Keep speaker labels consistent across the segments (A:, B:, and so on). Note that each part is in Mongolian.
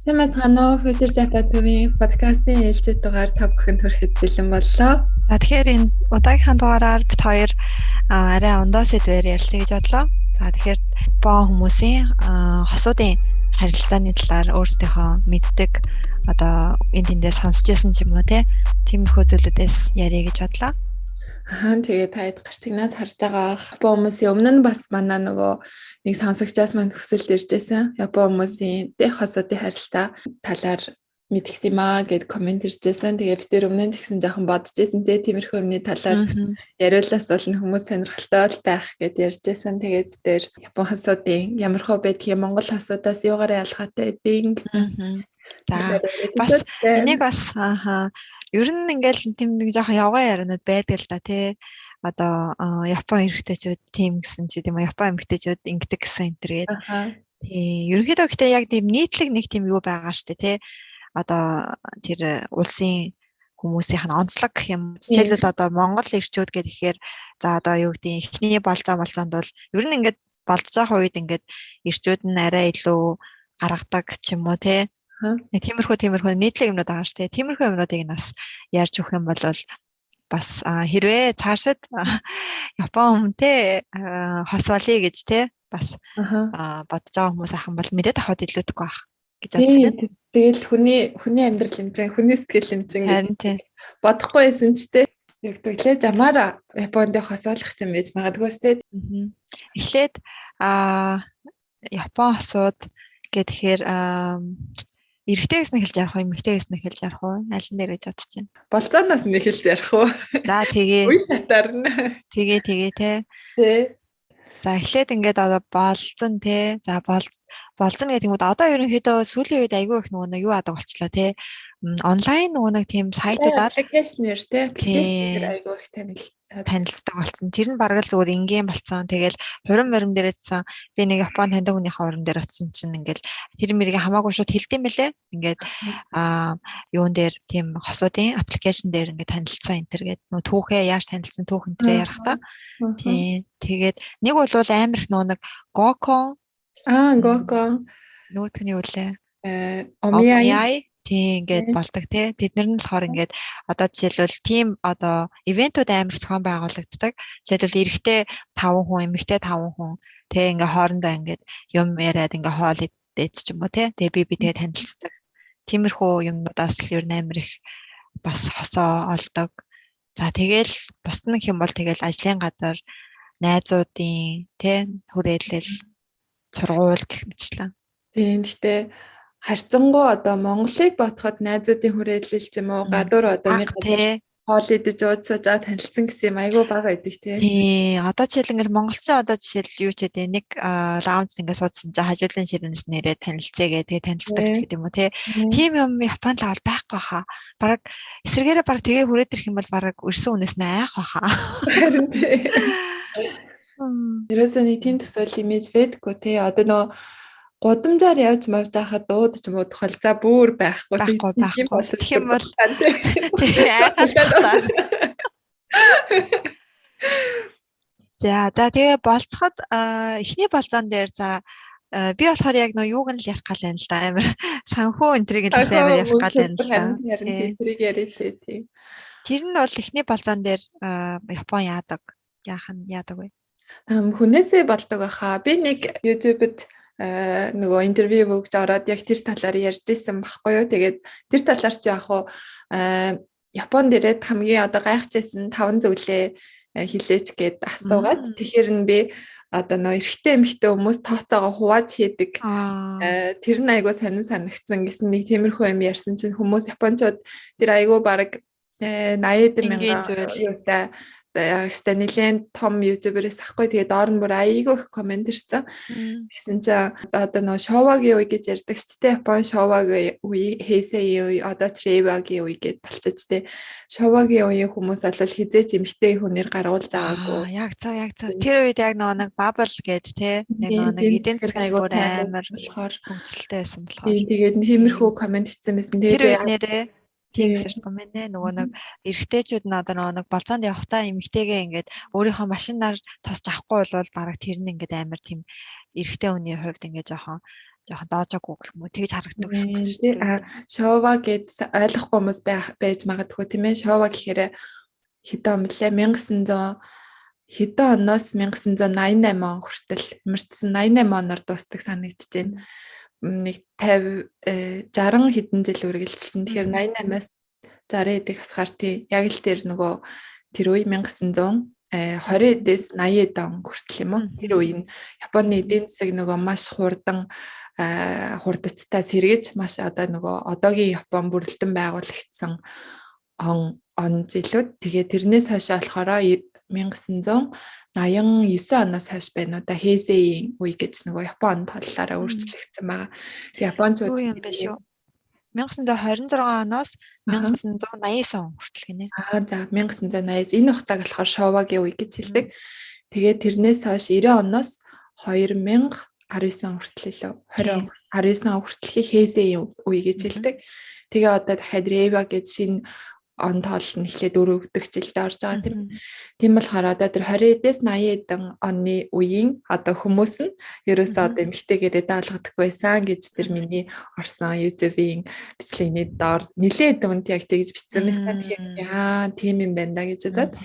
A: Сайн байцгаана уу? Future Japan төвийн подкастын ээлжит дугаар та бүхэнд хүрэхэд бэлэн боллоо.
B: За, тэгэхээр энэ удаагийнхаа дугаараар бид хоёр арай ондоо сэдвээр ярилцъя гэж бодлоо. За, тэгэхээр Япон хүмүүсийн, хосуудын харилцааны талаар өөрсдийнхөө мэддэг, одоо энэ тэндээ сонсч байсан ч юм уу те, тиймэрхүү зүйлүүдээс ярья гэж бодлоо.
A: Аа, тэгээ та хэд гарцгнаас харж байгаа Япон хүмүүсийн өмнө нь бас манай нөгөө нэг сонсогчоос манд хүсэлт ирж байсан. Япон хүмүүсийн дэх хосуудын харилцаа талаар мэдгэсэн юм аа гэд комент ирж байсан. Тэгээ бид тэр өмнө нь ч гэсэн жоохон бодож байсан те, тиймэрхүү юмны талаар яриулаас бол хүмүүс сонирхолтой л байх гэд ярьж байсан. Тэгээд бид тэр Япон хосуудын ямар хөө байдгийг, Монгол хосуудаас юугаар ялгаатай байдгийг гэсэн.
B: За, бас энийг бас ааха ер нь ингээл тийм нэг жоохон явган яриануд байдаг л да тий. Одоо Япон эрэгтэйчүүд тийм гэсэн чи тийм үү, Япон эмэгтэйчүүд ингэдэг гэсэн энэ төр гээд. Тий, ерөнхийдөө гэхдээ яг тийм нийтлэг нэг тийм юу байгаа штэ тий. Одоо тэр улсын хүмүүсийнх нь онцлог гэх юм. Жишээлбэл, одоо Монгол эрчүүд гэхээр за, одоо юу гэдгийг, эхний болзоонд бол ер нь ингээд болдож байгаа үед ингээд эрчүүд нь арай илүү гаргадаг ч юм уу тий. Тиймэрхүү нийтлэг юмнууд байгаа шүү дээ. Тиймэрхүү юмнуудыг нь бас ярьж өгөх юм бол бас хэрвээ цаашид Япон хүнтэй хос болъё гэж те бас бодож байгаа хүмүүс ахын бол мэдээд авахд илүүдэхгүй байх гэж бодож байна.
A: Тэгэл хүний амьдрал юм чинь, хүний сэтгэл юм чинь гэж бодохгүй байсан ч те. Яг тэглээ замаараа Японд хосоолох юм байж магадгүй сте.
B: Эхлээд Япон хосууд гэхээр эрэгтэйгээс нь эхэлж ярих уу, эмэгтэйгээс нь эхэлж ярих уу? Аль нь дээр гэж бодож байна?
A: Болзооноос нь эхэлж ярих уу?
B: За, тэгээ.
A: Үе сатаар нь.
B: Тэгээ тэгээ те.
A: Тэ.
B: За, эхлээд ингээд одоо болзон те. За, болзон гэдэг юм уу? Одоо ерөнхийдөө сүүлийн үед айгүй их нөгөө нэг юу адаг болчлаа те. Онлайн нөгөө нэг тийм сайтуудаар
A: application ээр те. Application ээр айгүй их
B: танилцдаг болсон. Тэр нь бараг л зүгээр энгийн болсон. Тэгэл хурим морим дээр очсон. Би нэг Япон таньдаг хүнийхээ хурим дээр очсон чинь ингээл тэр мэрийг хамаагүй шууд хэлдэм бэлээ. Ингээд юун дээр, тийм хосуудын application дээр ингээд танилцсан энэ төр гээд нөө түүхээ яаж танилцсан түүх энэ төрөө ярих та. Тийм. Тэгээд нэг бол амар их нөгөө нэг Gokon.
A: Gokon.
B: Нөгөөх нь юу лээ?
A: Omiai.
B: Тийм, ингээд болдог тий. Тэд нар нь болохоор ингээд одоо жишээлбэл тийм одоо event үүд амар зохион байгуулагддаг. Жишээлбэл, эрэгтэй 5 хүн, эмэгтэй 5 хүн тий, ингээ хоорондоо ингээд юм яриад, ингээ хоол идэж ч юм уу тий. Тэгээ би тэгээ танилцдаг. Тиймэрхүү юмнуудаас л ер нь амар их бас хосоо олдог. За, тэгэл бус нь гэх юм бол тэгэл ажлын газар, найзуудын тий хүрээлэл, сургууль гэх мэтчлэн.
A: Тийм, гэхдээ харьцангуй одоо Монголыг бодоход найзуудын хүрээлэл ч юм уу, гадуур одоо нэг хоол идэж ууцаж аа танилцсан гэсэн юм айгүй бага байдаг тий.
B: Тий. Одоо жишээл ингээл монголчин одоо жишээл юу ч гэдэг нэг lounge ингээд суудсан чинь хажуудлын ширээнээс нэрээ танилцээгээ, тэгээ танилцдаг ч гэдэг юм уу тий. Тийм юм Японд л байхгүй хаа. Бараг эсрэгээрээ бараг тэгээ хүрээд ирэх юм бол бараг өрсөн хүнээс нь айх баха.
A: Харин тий. Ерөөсөө нэг тийм төсөөл имиж байдаггүй тий. Одоо нөө гудамжаар явж мавж байхад дуудаж муудах за бүр байхгүй.
B: Байхгүй, байхгүй. Тэгэх юм бол тий, айхалтай. За за, тэгээ болцоход эхний болзоон дээр, за, би болохоор яг нөө юуг нь л ярих гал байна л да, амар санхүү энтриг нь л амар ярих гал байна л да.
A: Харин тэрийг яриа тий.
B: Тэр нь бол эхний болзоон дээр Япон яадаг? Яах нь яадаг вэ?
A: Хүнээсээ болдог баха. Би нэг YouTube-д нөгөө интервью өгж ороод яг тэр талаар ярьж исэн баггүй юу. Тэгээд тэр талаар чи яг хуу Японд ирээд хамгийн одоо гайхажсэн таван зүйлээ хэлээч гэд асуугаад, тэгэхээр нь би одоо нөө эрэгтэй эмэгтэй хүмүүс тооцоогоо хувааж хийдэг. Тэр нь айгүй сонин санагдсан гэсэн нэг тиймэрхүү юм ярьсан чинь хүмүүс, японочууд тэр айгүй бараг 80 мянган юутай өстой нэлээд том YouTuber ээс ахгүй. Тэгээ доор нь бүр айгүй их комент ирсэн. Тэгсэн чинь одоо нөө Шовагийн үе гэж ярьдаг ч тэ, Япон Шовагийн үе, Хэйсэгийн үе, одоо Трейвагийн үе гэд болчих тэ. Шовагийн үеийн хүмүүс бол хизээч эмэгтэй хүнээр гаргуулж байгаагүй.
B: Яг зөв, яг зөв. Тэр үед яг нөгөө нэг bubble гэд тэ, нэг нөгөө нэг эдийн засгийн бүр амар
A: болохоор
B: хөгжилтэй байсан болохоор.
A: Тэгээд тиймэрхүү комент бичсэн байсан.
B: Тэр үед нэрээ тийм гэсэн юм байна. Нөгөө нэг эрэгтэйчүүд нь одоо нөгөө нэг болзоонд явахдаа эмэгтэйгээ ингээд өөрийнхөө машинаар тосч авахгүй бол бараг тэр нь ингээд амар тийм эрэгтэй хүний хувьд ингээд жоохон жоохон доожоогүй гэх юм уу, тэгж харагддаг гэсэн шүү дээ.
A: А Шова гэж ойлгохгүй хүмүүс байж магадгүй, тийм ээ. Шова гэхээр хэдэн он блэ? 1900 хэдэн оноос 1988 он хүртэл, ямар ч гэсэн 88 оноор дуустдаг санагдаж байна. Нэг 50 60 хэдэн жил үргэлжилсэн. Тэгэхээр 88-аас 60 эдийг хасахаар тий яг л тэр нөгөө тэр үе 1920 эдээс 80 эд он хүртэл юм уу? Тэр үе нь Японы эдийн засаг нөгөө маш хурдан хурдацтай сэргэж, маш одоо нөгөө одоогийн Япон бүрэлдэн байгуулагдсан он он жилүүд. Тэгээ тэрнээс хойш болохоор 1989 оноос хойш байна уу да, Хэйсэйн үе гэж нөгөө Япон талаараа өөрчлөгдсөн байгаа. Тэгээ Япончууд
B: юу юм бэ шүү? 1926 оноос 1989 он хүртэл гинэ.
A: Аа за, 1989, энэ хугацааг болохоор Шовагийн үе гэж хэлдэг. Тэгээд тэрнээс хойш 90 оноос 2019 он хүртэл илүү 20 19 он хүртэлхийг Хэйсэйн үе гэж хэлдэг. Тэгээ одоо дахиад Рева гэж шинэ он тоол нь эхлээд өрөвдөх жилдээ орж байгаа, тийм. Тийм болохоор одоо тэр 20 эдээс 80 эдэн оны үеийн одоо хүмүүс нь ерөөсөө одоо эмэгтэйгээрээ даалгадаггүй байсан гэж тэр миний орсон YouTube-ийн бичлэгний доор нилээд үнд яг тэгж бичсэн байсан. Тэгэхээр яа, тийм юм байна да гэж бодоод.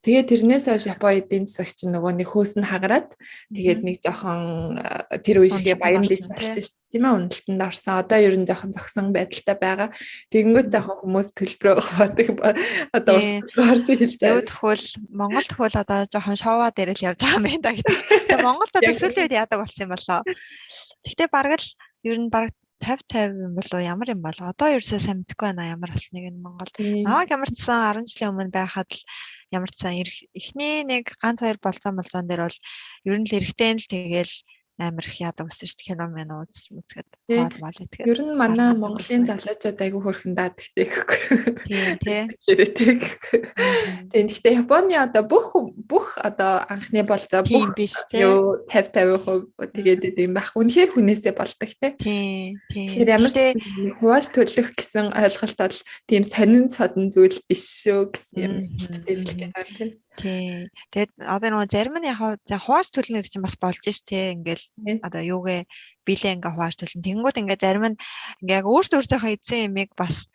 A: Тэгээд тэрнээс хойш Япон эдийн засаг чинь нөгөө нэг хөөс нь хагараад, тэгээд нэг жоохон тэр үе шигээ баян бий болсон шүү, тийм ээ, уналтанд орсон. Одоо ер нь жоохон зогсон байдалтай байгаа. Тэгэнгүүт жоохон хүмүүс төлбөрөө хаваадаг одоо урсгал орж эхэлж
B: байгаа. Тэгвэл Монгол тэгвэл одоо жоохон шоува дээр л явж байгаа юм байна да гэдэг. Тэгээ Монголд одоо сүүлийн үед яадаг болсон юм болоо. Гэхдээ бараг л ер нь бараг 50 50 юм болов, ямар юм бол одоо ерөөсөө сайн мэдэхгүй байна ямар болсныг энэ Монгол. Намайг ямар ч сан 10 жилийн өмнө байхад л ямар ч сан эхний нэг ганц хоёр болцоон дээр бол ер нь л эрэгтэй нь л тэгэл амар их яадаг гэсэн шүү дээ, кино мэн үзгээд хоол мол итгэхэд.
A: Ер нь манай Монголын залуучууд айгүй хөрхэн даадагтэй гэхгүй.
B: Тийм тий.
A: Хэрэгтэй гэхгүй. Тийм, гэхдээ Японы одоо бүх бүх одоо анхны болцоо бүх
B: биш тий.
A: Юу 50 50% тэгээд идэм байх. Үнэхээр хүнээсээ болдог тий.
B: Тийм тийм.
A: Тэгэхээр ямар ч хувааж төлөх гэсэн ойлголт бол тийм сонин содон зүйл биш шүү гэсэн юм хэлэх гээд байна тий.
B: Тий. Тэгээд одоо нөгөө зарим нь яг хувааж төлнө гэдэг чинь бас болж ш тий. Ингээл одоо юугээ билээ ингээ хувааж төлнө. Тэнгүүд ингээ зарим нь ингээ яг өөрсдөө өөрсдийнхөө эзэн ямиг бас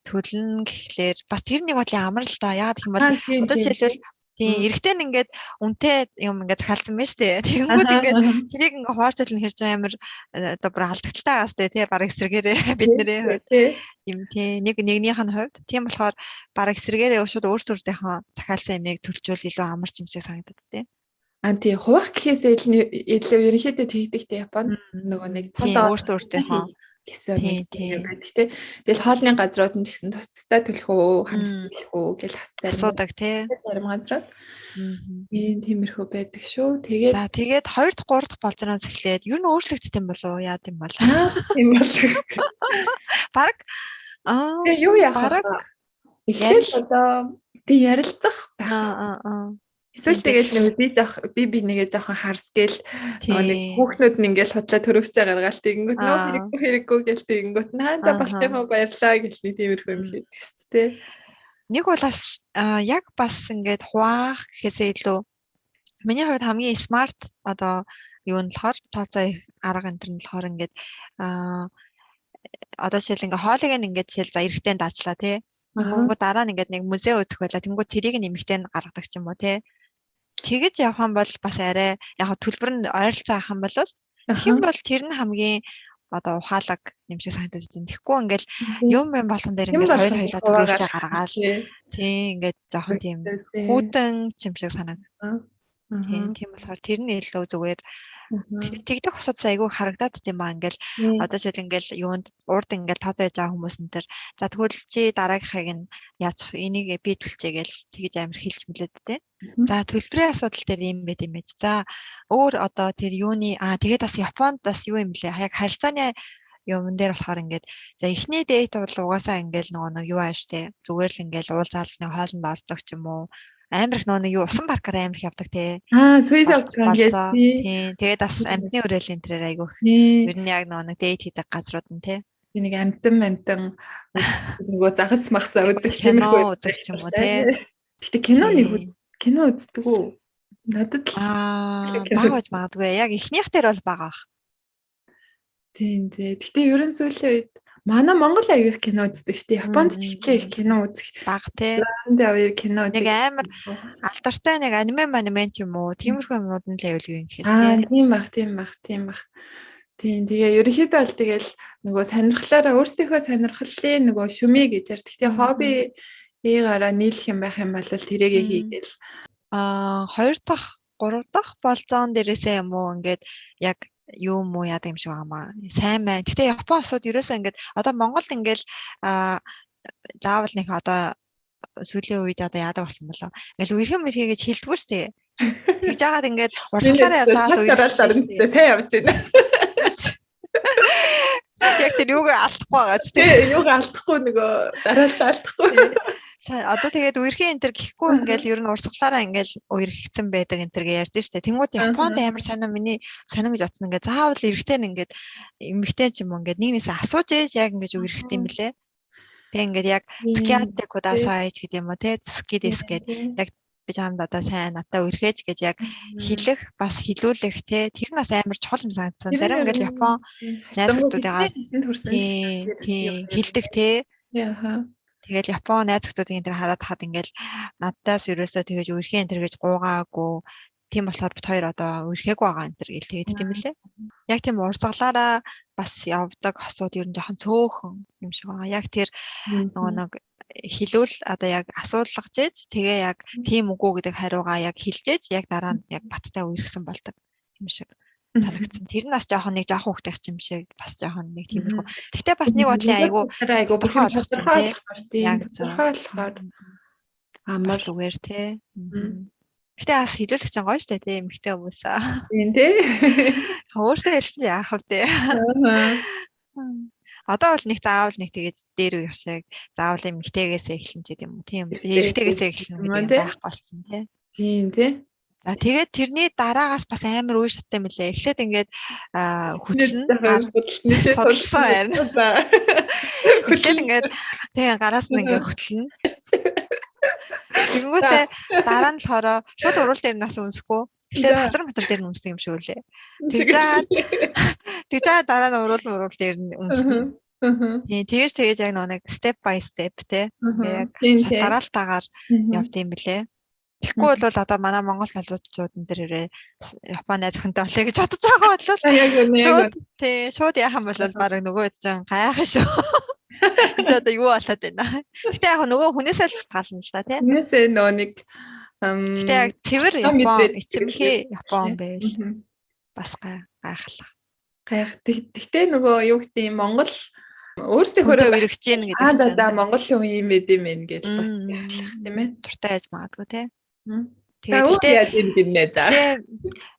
B: төлнө гэхлээр бас тэр нэг бодлын амар л да. Яагаад гэх юм бол одоо жишээлбэл тийм эрэгтэй нь ингээд үнэтэй юм ингээд захиалсан байна шүү дээ. Тэгэнгүүт ингээд тэрийг ингээ хувааж төлнө хэр чинь амар одоо бүр алдагдaltaй байгаас тий, бараг эсрэгээрээ бидний хувьд юм тий, нэг нэгнийх нь хувьд тийм болохоор бараг эсрэгээрээ шууд өөрсдөө өөрсдийнхөө захиалсан ямиг төлчвөл илүү амар ч юм шиг санагдаад тий.
A: А тий, хуваах гэхээс илүү ерөнхийдөө тэгдэг тий, Японд нөгөө нэг
B: тооцоо өөрсдөө өөрсдийнхөө
A: гэсэн нэг юм байна. Гэтэ тэгэл хоолны газрууд нь ч гэсэн тусдаа төлөх үү, хамт төлөх үү гэж бас
B: зарим асуудаг тий.
A: Зарим газрууд. Тийм, тиймэрхүү байдаг шүү. Тэгээд
B: за тэгээд 2 дахь 3 дахь болзроноос эхлээд ер нь өөрчлөгддөг юм болов уу? Яа гэм бол.
A: Тийм бол.
B: Бараг аа
A: юу яах вэ? Эхлээд одоо тий ярилцах
B: байх. Аа.
A: Эсвэл тэгэл нэг би жоох би би нэгээ жоохон харс гээл нөгөө нэг хүүхнүүд нь ингээл худлаа төрөвчөө гаргаал, тэгэнгүүт нөө хэрэггүй хэрэггүй гээл, тэгэнгүүт наа за болох юм уу, баярлаа гэл нэг тиймэрхүү юм хийдэг шүү дээ.
B: Нэг бол бас яг бас ингээд хуваах гэхээсээ илүү миний хувьд хамгийн смарт одоо юу нь болохоор тооцоо арга энэ төр нь болохоор ингээд одоо жишээл ингээ хоолыг нь ингээд жишээл за эрэгтэй даачлаа тий. Тэнгүү дараа нь ингээд нэг музей үзэх байла. Тэнгүү тэрийг нь эмэгтэй нь гаргадаг ч юм уу тий. Тэгэж явах юм бол бас арай яг төлбөр нь ойролцоо авах юм бол тэгэх юм бол тэр нь хамгийн одоо ухаалаг юм шиг санагдаж байна. Тэгэхгүй ингээл юм юм болгон дээр ингээл хоёр хоёлаа төрүүлчээ гаргаал тий ингээд жоохон тийм хүүтэн юм шиг санагдана. Тийм, тийм болохоор тэр нь илүү зүгээр. Тэгдэх хосууд айгүй харагдаад тийм ба ингээл одоо жишээл ингээл юунд урд ингээл тооцоо хийж байгаа хүмүүс энэ төр за тэгвэл чи дараагийнхыг нь яаж энийг би төлчээ гээл тэгэж амар хэлж мэлээд те. За төлбөрийн асуудал дээр юм байт юм байж. За өөр одоо тэр юуны тэгээд бас Японд бас юу юм блэ? Яг харилцааны юмн дээр болохоор ингээд за эхний дейт бол угаасаа ингээл нөгөө нэг юу ааш те. Зүгээр л ингээл уулзаал нэг хоолнд ордог ч юм уу. Амар их нөгөө нэг юу усан паркаар амар их явдаг те.
A: Аа, Суизокан гэж.
B: Тийм. Тэгээд бас амьтны хүрээлийн тэрээр айгүйх. Ер нь яг нөгөө нэг дейт хийдэг газрууд нь те.
A: Нэг амтан нөгөө загас махсаа үзэх
B: кино үзэх ч юм уу те.
A: Гэтэ кино нэг кино үздэг үү? Надад
B: л бага байж магадгүй. Яг эхнийх дээр бол бага ах.
A: Тийм тий. Гэтэ ерөн сүүлийн үед манай Монгол аяг их кино үздэг шүү дээ. Японд ихтэй их кино үзэх.
B: Баг тий.
A: Японд кино
B: үзэх. Нэг амар алдартай нэг аниме маниме ч юм уу. Тиймэрхүү юмнууд нь л аюул юу юм гэхээс
A: тий. Тийм бах, тийм бах, тийм бах. Тийм, тэгээ ерөнхийдөө бол тэгэл нөгөө сонирхлоороо өөрсдийнхөө сонирхлын нөгөө шүмээ гэж ярьдаг. Гэтэ хобби ийгаараа нийлэх юм байх юм бол тэрийгэ хийгээл.
B: 2 дахь, 3 дахь болзоон дээрээсээ юм уу ингээд яг юу муу яадаг юм шиг байгаамаа. Сайн байна. Гэтэ Япон улсууд ерөөсөө ингээд одоо Монголд ингээд заавал нэг одоо сүүлийн үед одоо яадаг болсон болоо. Ингээл үерхэн мэрхээ гэж хэлдэггүй шүү дээ. Тэгж жагаад ингээд урсгалаараа явж байгаа
A: л үерхэн сайн явж байна.
B: Яг тэр юугаа алдахгүй байгаа ч
A: тийм. Юугаа алдахгүй нөгөө дараалал алдахгүй.
B: Одоо тэгээд үерхэн энэ төр гэхгүй ингээл ер нь урсгалаараа ингээл үерхэгцэн байдаг энэ төр гэж ярьдэн штэ. Тэнгүүд Японд амар санаа миний сонин гэж бодсон ингээд заавал эрэгтэй нь ингээд эмэгтэй ч юм уу ингээд нэг нэсээ асууж ээж яг ингээд үерхт юм блэ. Тэг ингээд яг цукиате кудасай ч гэдэг юм уу те цуки дэс гээд яг би чамд одоо сайн надтай үерхээч гэж яг хэлэх бас хилүүлэх те тэр нас амар чухал юм санагдсан. Зарим ингээл Япон найз нөхдөдтэйгээ тийм хилдэг те.
A: Яха.
B: Тэгэл Япон найз нөхдүүдийн энэ төр хараад хад ингээл наддаас ерөөсөө тэгэж үерхээ энэ төр гэж гуугаагүй. Тийм болохоор бит хоёр одоо үерхээгүй байгаа энэ төр гэл тэгээд тийм лээ. Яг тийм урсгалаараа бас явдаг хосууд ер нь жоохон цөөхөн юм шиг байгаа. Яг тэр нөгөө нэг хилүүл одоо яг асуулгаж ээж тэгээ яг тийм үгүй гэдэг хариугаа яг хэлжээж яг дараа нь яг баттай үерхсэн болдог юм шиг санагдсан. Тэр нь бас жоохон нэг жоохон хөвгтэй юм шиг бас жоохон нэг тиймэрхүү. Гэхдээ бас нэг бодлын айгүй
A: айгүй
B: тодорхой
A: ойлгосон тий. Яг тодорхой болохоор
B: амар зүгээр тий. Гэтэ бас хилүүлэх чинь гоё штэ тий эмэгтэй хүмүүс.
A: Тийм тий.
B: Өөртөө хэлсэн чинь яах вэ тий. Одоо бол нэг заавал нэг тэгэж дээр үеих шиг заавал эмэгтэйгээсээ эхлэн ч гэдэм юм уу тийм. Эрэгтэйгээсээ эхлэн гэдэг юм байхгүй болсон тий.
A: Тийм тий.
B: За тэгээд тэрний дараагаас бас амар үе шаттай мөлий. Эхлээд ингээд хөтлөн судалсан харин. Эхлээд ингээд тийм гараас нь ингээд хөтлөн. Тэгэнгүүтээ дараа нь болохоор шууд уруул дээр нас үнсэхгүй. Эхлээд хазар мазар дээр нь үнсдэг юм шиг үлээ. Тэгж жаад дараа нь уруул дээр нь үнснэ. Тийм тэгэж яг нэг step by step те. Яг дараалтаагаар явд юм бэлээ. Тэгэхгүй бол одоо манай Монгол залуучууд энэ дээрээ Япон найз охинтой болъё гэж бодож байгаа бол шууд тий шууд яах юм бол баг нөгөө чинь гайхах шүү. Энд одоо юу болоод байна. Гэтэ яг нөгөө хүнээсээ л шалтгаална л да тий.
A: Хүнээсээ нөгөө нэг
B: Гэтэ яг цэвэр Япон ичимхий Япон байл бас гайхалах.
A: Гайх. Гэтэ нөгөө юу гэдэг юм Монгол өөрсдийнхөө
B: өргөж гин гэдэг
A: чинь. Аа за Монгол хүн юм байд юм бэ гэж бас гайхлах тийм ээ.
B: Дуртай байж магадгүй тий.
A: Тэгээд гэхдээ яа гинэ за.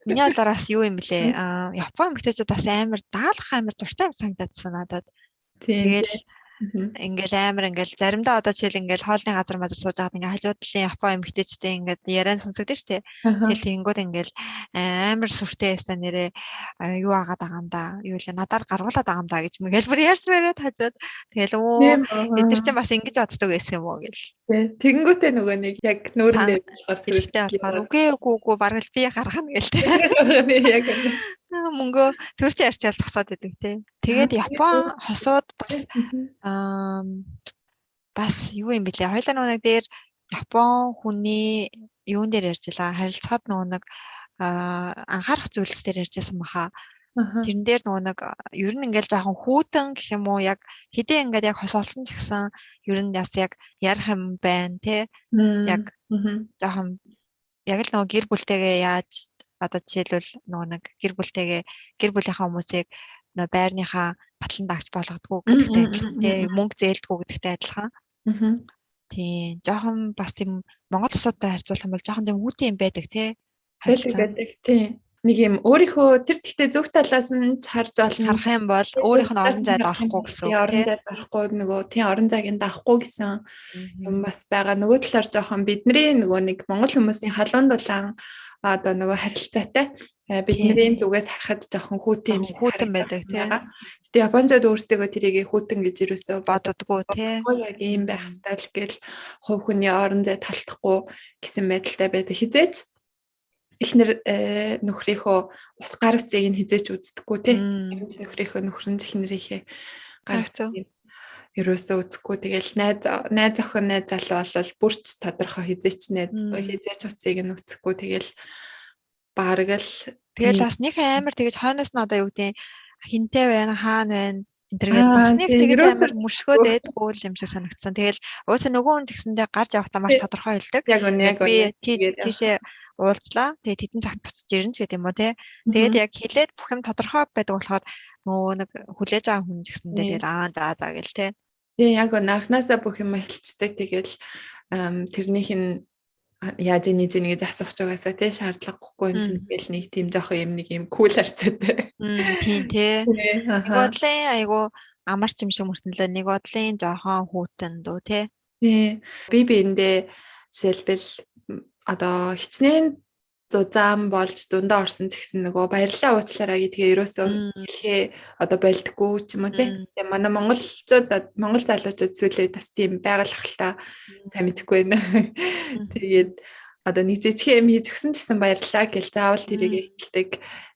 B: Миний бодлоор бас юу юм бэлээ? Аа Япон эмэгтэйчүүд бас амар даалгах амар дуртай юм санагдадсан надад.
A: Тэгэл
B: ингээл амар ингээл заримдаа одоо жишээл ингээл хоолны газар мазар сууж байхад ингээ хажуу талын Япон эмэгтэйчтэй ингээд яриан сонсогдсон шүү дээ. Тэгэл тэгэнгүүт ингээл амар сүртэй ястаа нэрээ юу агаад байгаа юм да. Юу лээ надаар гаргуулад байгаа юм да гэж мэгэл бүр ярьж яриад хажууд тэгэл өө эд нар чинь бас ингэж боддог байсан юм уу гэл.
A: Тэгэнгүүтээ нөгөө нэг яг нүүрэн дээр
B: болохоор хэрэгтэй болохоор үгүй үгүй үгүй бараг л би гаргана гэл
A: тэ. Яг
B: мөнгөө төр чи ярьчаал зогсоод идэг тий. Тэгээд Япон хосууд бас бас юу юм бэлээ. Хоёлаа нөгөө нэг дээр Япон хүний юун дээр ярьж лаа. Харилцаад нөгөө нэг анхаарах зүйлс дээр ярьжсэн баха. Тэрэн дээр нөгөө нэг ер нь ингээл жоохон хүүтэн гэх юм уу яг хэдий ингээд яг хосолсон ч гэсэн ер нь бас яг ярих юм байна тий. Яг жоохон яг л нөгөө гэр бүлтэйгээ яаж одоо жишээлбэл нөгөө нэг гэр бүлтэйгээ гэр бүлийнхаа хүмүүсийг нөгөө байрныхаа батлан дагч болгодгоо гэдэгтэй адилхан тий мөнгө зээлдэггүй гэдэгтэй адилхан. Тийм жоохон бас тийм Монгол улсуудтай харьцуулах юм бол жоохон тийм хүүтэн юм байдаг тий.
A: Байдаг тий. Нэг юм өөрийнхөө тэр тэгтээ зөв талаас нь харж болно.
B: Харах юм бол өөрийнх нь орон зайд орохгүй гэсэн үг
A: тий. Орон зайд орохгүй нөгөө тий орон зайг нь даахгүй гэсэн юм бас байгаа. Нөгөө талаар жоохон бидний нөгөө нэг Монгол хүмүүсийн халуун дулаан одоо нөгөө харилцаатай бидний зүгээс харахад жоохон хүүтэн юм
B: шиг хүүтэн байдаг тий.
A: Гэтэ Японцод өөрсдөө тэрийг хүүтэн гэж юусоо
B: боддгоо тий.
A: Яг ийм байх ёстой л гэл хувь хүний орон зай талтахгүй гэсэн байдалтай байдаг. Хизээч Эхнэр нөхрийнхөө гар утсыг нь хизээч үздэггүй те. Нөхрийнхөө нөхөр нь эхнэрийнхээ гар утсыг ерөөсөө үзэхгүй. Тэгэл найз охин, найз залуу бол бүрч тодорхой хизээч найз хизээч утсыг нь үзэхгүй. Тэгэл бараг л
B: тэгэл бас нэг амар тэгэж хойноос нь одоо юу гэдэг хинтээ байна, хаана байна энтергээд бас нэг тэгэж амар мөшгөөд байдгүй юм шиг санагдсан. Тэгэл уусаа нөгөө хүн тэгсэндээ гарч явахдаа маш тодорхой хэлдэг.
A: Яг үнэ, яг
B: би тийшээ уулзлаа. Тэгээд тэдэн цагт буцаж ирнэ ч гэдэг юм уу те. Тэгээд яг хэлээд бүх юм тодорхой байдаг болохоор нөгөө нэг хүлээж байгаа хүн гэсэндээ тэгэл аа за за гэл те.
A: Тийм, яг үнэ, анхнаасаа бүх юм хэлцдэг. Тэгэл тэрнийх нь яаж ийн зин гэж асуух ч угаасаа тий шаардлагагүй юм чинь тэгэл нэг тийм жоохон юм нэг юм кул харьцаатай.
B: Тийм тий. Нэг бодлын айгу амарч юм шиг мөртнөлөө нэг бодлын жоохон хүүтэн дөө тий.
A: Тий. Би биэндээ жишээлбэл одоо хичнээн зузаан болж дундаа орсон ч гэсэн нөгөө баярлалаа уучлаарай гэдгээ ерөөсөө хэлхээ одоо болдгоо ч юм уу тий. Тэгээ манай монголчууд, монгол залуучууд сүүлээ бас тийм байгалах л та, сайн мэдэхгүй байна. Тэгээд одоо нэг жижигхэн юм хийж өгсөн ч гэсэн баярлалаа гэл заавал тэрийг хэлдэг.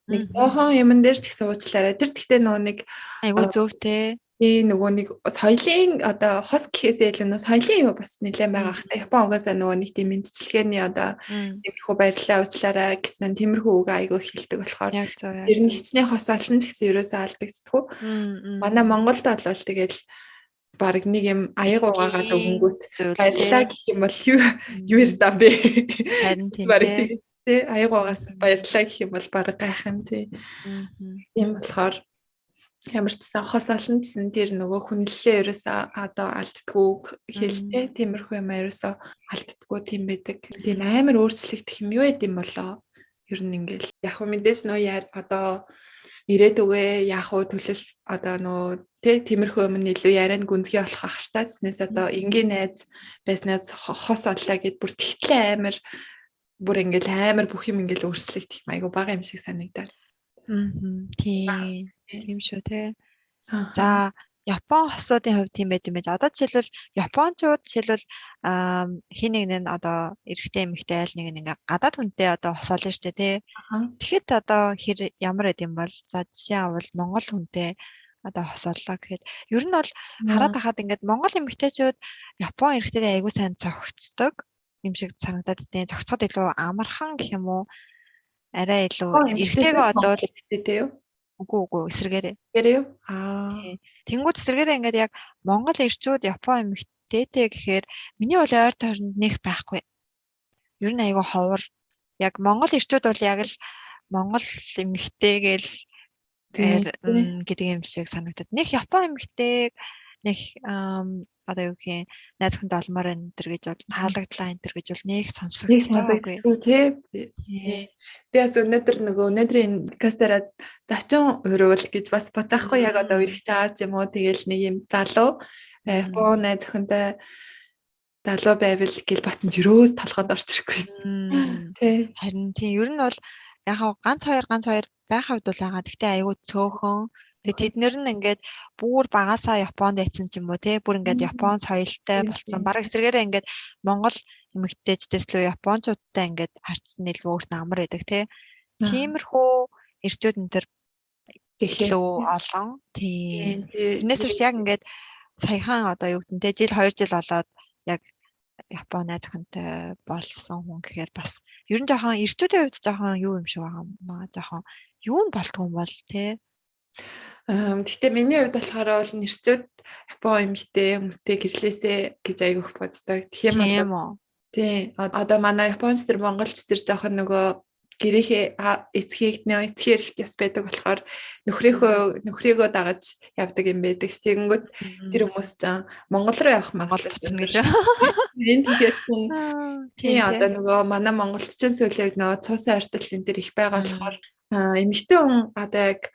A: Нэг жоохон юмн дээр ч гэсэн уучлаарай. Тэр тэгтээ нөгөө нэг
B: айгуу зөв те.
A: Тий, нөгөө нэг соёлын одоо хос гэхээсээ илүү нөгөө соёлын юу бас нэлээд байгаа хта. Япон угаасаа нөгөө нэг тийм мэдчилгээний одоо тиймэрхүү баярлалаа уучлаарай гэсэн тиймэрхүү үг айгүй хэлдэг болохоор ер нь хичнээн хос олсон ч гэсэн ерөөсөө алдагддаггүй. Манай Монголд бол тэгэл баг нэг юм аяг угаагаад өгөнгүүт баярлалаа гэх юм бол юу юу ярьдаа бэ?
B: Харин тийм
A: тий, аяг угаас баярлалаа гэх юм бол баг гайхан тий. Тийм болохоор ямар ч сан хос олон гэсэн тэр нөгөө хүнлэлээ ерөөсөө одоо алддаггүй хэлтэй, тиймэрхүү юм ерөөсөө алддаггүй тийм байдаг. Тийм амар өөрчлөгдөх юм юу байд юм болоо. Ер нь ингээл яг хөө мэдээж нөө яар одоо ирээдүгээ яах вэ, төлөл одоо нөө тэ тиймэрхүү юм нь илүү яриан гүнзгий болох ах л та. Тэснээс одоо энгийн найз байснаас хос оллаа гэд бүр тэгтлээ амар бүр ингээл амар бүх юм ингээл өөрчлөгдөх юм айгу бага юм шиг санагдаад.
B: Тийм. Тийм шүү те. За, Япон хосуудын хувьд тийм байд юм байж. Одоо жишээлбэл Япончууд жишээлбэл хин нэг нь одоо эрэгтэй эмэгтэй айл нэг нь ингээ гадаад хүнтэй одоо хосоолно штэ те. Тэгэхэд одоо хэр ямар байд юм бол, за жишээ авал Монгол хүнтэй одоо хосооллоо гэхэд ер нь бол хараад хахад ингээд Монгол эмэгтэйчүүд Япон эрэгтэйтэй айгүй сайн цогцдог юм шиг санагдаад тийм. Цогцоход илүү амархан гэх юм уу? Арай илүү эрэгтэйгээ одоо
A: тий юу?
B: Үгүй үгүй, эсрэгээрээ.
A: Эсрэгээрээ юу? Аа.
B: Тэнгүүд эсрэгээрээ ингээд яг Монгол эрчүүд Япон эмэгтэйтэй гэхээр миний бол ойр тойронд нэх байхгүй. Ер нь айгүй ховор. Яг Монгол эрчүүд бол яг л Монгол эмэгтэй гээл гэдэг юм шиг санагдаад. Нэх Япон эмэгтэйг нэх одоо юу гэх юм найз хүнд олмоор энэ төр гэж бол таалагдлаа энэ төр гэж бол нэг сонсогдож байгаагүй.
A: Тий. Би бас өнөөдөр нөгөө өнөөдрийн подкастаараа зочин уриул гэж бас бодохгүй, яг одоо үргэлж байгаа ч юм уу, тэгэл нэг юм залуу Япон найз охинтой залуу байвал гэж бодсон ч ерөөс толгойд орж ирэхгүйсэн.
B: Тий. Харин тийм, ер нь бол яг ганц хоёр ганц хоёр байх хувьд бол байгаа. Гэхдээ айгүй цөөхөн. Тэгээ тэд нэр нь ингээд бүр багасаа Японд яцсан ч юм уу те, бүр ингээд Япон соёлтой болцсон. Бараг эсрэгээрээ ингээд Монгол эмэгтэйчдээс л Япончуудтай ингээд харьцсан илүү өөрт нь амар байдаг те. Тиймэрхүү эрчүүд энэ төр илүү олон. Тийм. Тэрнээс биш яг ингээд саяхан одоо юу гэдэг нь те, жил 2 жил болоод яг Япон найз охинтой болсон хүн гэхээр бас ер нь жоохон эрчүүдийн хувьд жоохон юу юм шиг байгаа юм аа. Жоохон юу нь болдгоо юм бол те.
A: Гэхдээ миний хувьд болохоор бол нэрчүүд Япон эмэгтэй хүмүүстэй гэрлээсэ гэж айгүйх боддог.
B: Тэгэх юм уу?
A: Тийм. Одоо манай Японч төр Монголч төр жоохон нөгөө гэрийнхээ эцгийг нөө эцгийн эрхт яс байдаг болохоор нөхрийгөө дагаж явдаг юм байдаг. Тэгэнгүүт тэр хүмүүс ч Монгол руу явах
B: магадлал буцна гэж.
A: Энэ тэгээд чинь тийм, одоо нөгөө манай Монголч чинь сүүлийн үед нөгөө цуусын артал энэ төр их байгаа болохоор эмэгтэй хүн одоо яг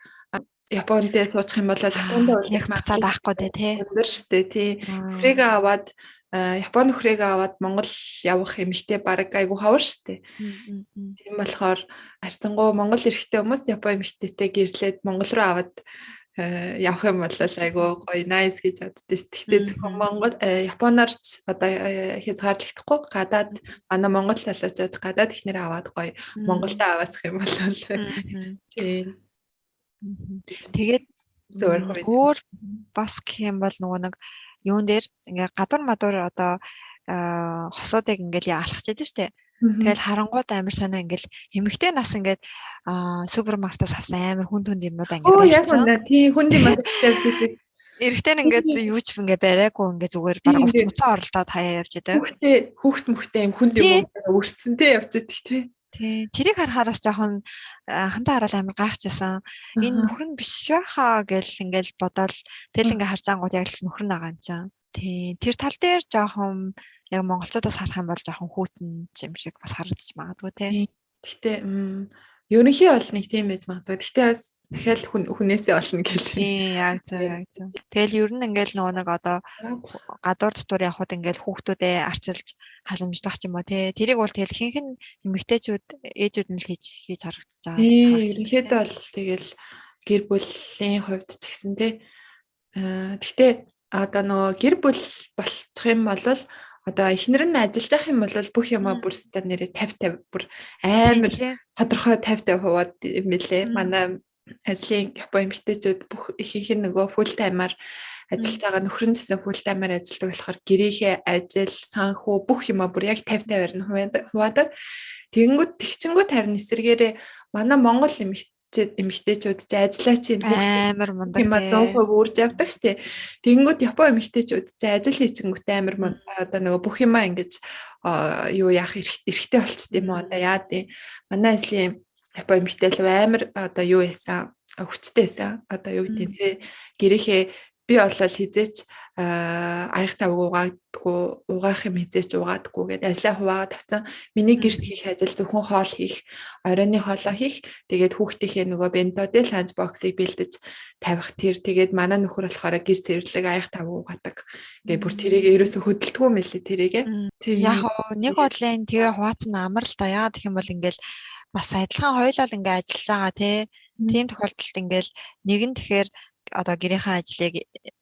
A: Японд суучих юм бол Японд
B: яг буцаад авахгүй тий.
A: Өндөр штэ тий. Нөхрийгөө аваад Япон нөхрийгөө аваад Монгол явах эмэгтэй баг айгу ховор штэ. Тийм болохоор харьцангуй Монгол эрэгтэй хүмүүс Япон эмэгтэйтэй гэрлээд Монгол руу аваад Явах юм бол айгүй гоё nice гэж боддоо. Гэхдээ зөвхөн Монгол Японоор ч одоо хязгаарлагдахгүй, гадаад манай Монгол залуучууд гадаад эхнэр аваад гоё, Монголд аваачих юм бол тийм.
B: Тэгээд өөр бас гэх юм бол нөгөө нэг юун дээр ингээ гадуур мадуур одоо хосуудыг ингээл алхаж идэв штэ. Тэгэл харангууд амар санаа ингээл эмэгтэй нас ингээд супермаркетаас авсан амар хүнд хүнд юмнууд
A: ингээд барьсан. Тийм, хүнд юм тавьдаг.
B: Эрэгтэй нь ингээд юу ч ингээ бариагүй, ингээ зүгээр баг уц муцаа оролдоод хаяа явж идэг.
A: Хүүхдээ хүүхд мөхтэй юм хүнд юм өртсөн те явж идэг те.
B: Тий. Тэрийг харахаараас жоохон анхандаа хараад амар гайхчихсан. Энэ нөхөр нь биш байхаа гэл ингээл бодоол, тэгэл ингээ харж ангууд яг л нөхөр нь байгаа юм чинь. Тий. Тэр тал дээр жоохон яг монголчуудаас харах юм бол жоохон хүйтэн юм шиг бас харагдчих магадгүй те.
A: Гэтэ ерөнхий бол нэг тийм байж магадгүй. Гэтэ бас дахиад хүнээсээ олно гэл.
B: Тийм, яг зөв, яг зөв. Тэгэл ер нь ингээл нөгөө нэг одоо гадуур дотор явхад ингээл хүүхдүүдээ арчилж халамжлах ч юм уу те. Тэрийг бол тэгэл ихэнх нь эмэгтэйчүүд, ээжүүд нь л хийж хийж харагдаж
A: байгаа. Тийм, ерөнхийдөө бол тэгэл гэр бүлийн хувьд ч гэсэн те. Гэтэ одоо нөгөө гэр бүл болчих юм бол одоо эхнэр нь ажиллаж явах юм бол бүх юмаа бүр ста нэрээ 50 50, бүр амар тодорхой 50 50 хуваад юм билээ. Манай ажлын Япон эмэгтэйчүүд бүх ихэнх нь нөгөө full time-аар ажиллаж байгаа, нөхөр нь гэсэн full time-аар ажилладаг болохоор гэрийнхээ ажил, санхүү, бүх юмаа бүр яг 50 50-аар нь хуваадаг. Тэгэнгүүт тэгчингүүт харин эсэргээрээ манай Монгол эмэгтэйчүүд чи ажиллаа чи
B: амар мундаг
A: юм а 100% үрж явдаг штэ. Тэгэнгүүт Япон эмэгтэйчүүд чи ажил хийчихэнгүүтээ амар одоо нөгөө бүх юмаа ингэж юу яах эрхтэй болчт юм уу, одоо яа дий. Манай ажлын Япон эмэгтэй л амар одоо юу яасан, хүчтэй байсан. Одоо юу гэдэг те, гэрийнхээ би болол хизээч аяг тавг угаадгүй, угаах юм хизээч угаадгүй гэдээ ажлаа хуваагаад тавьсан. Миний гэрт хийх ажил зөвхөн хоол хийх, оройны хоолоо хийх, тэгээд хүүхдийнхээ нөгөө бенто дэ ланч боксыг бэлдэж тавих тэр. Тэгээд манай нөхөр болохоор гэр цэвэрлэг, аяг тавг угаадаг. Гэ бүр тэрийг ерөөсө хөдөлдгөө юм лээ тэрийгэ.
B: Яг нэг бодлын тэгээ хуваацсан амар л да. Яагаад гэх юм бол ингээл бас адилхан хоёулаа л ингээ ажиллаж байгаа тий. Тийм тохиолдолд ингээл нэг нь тэгэхээр одоо гэрийнхээ ажлыг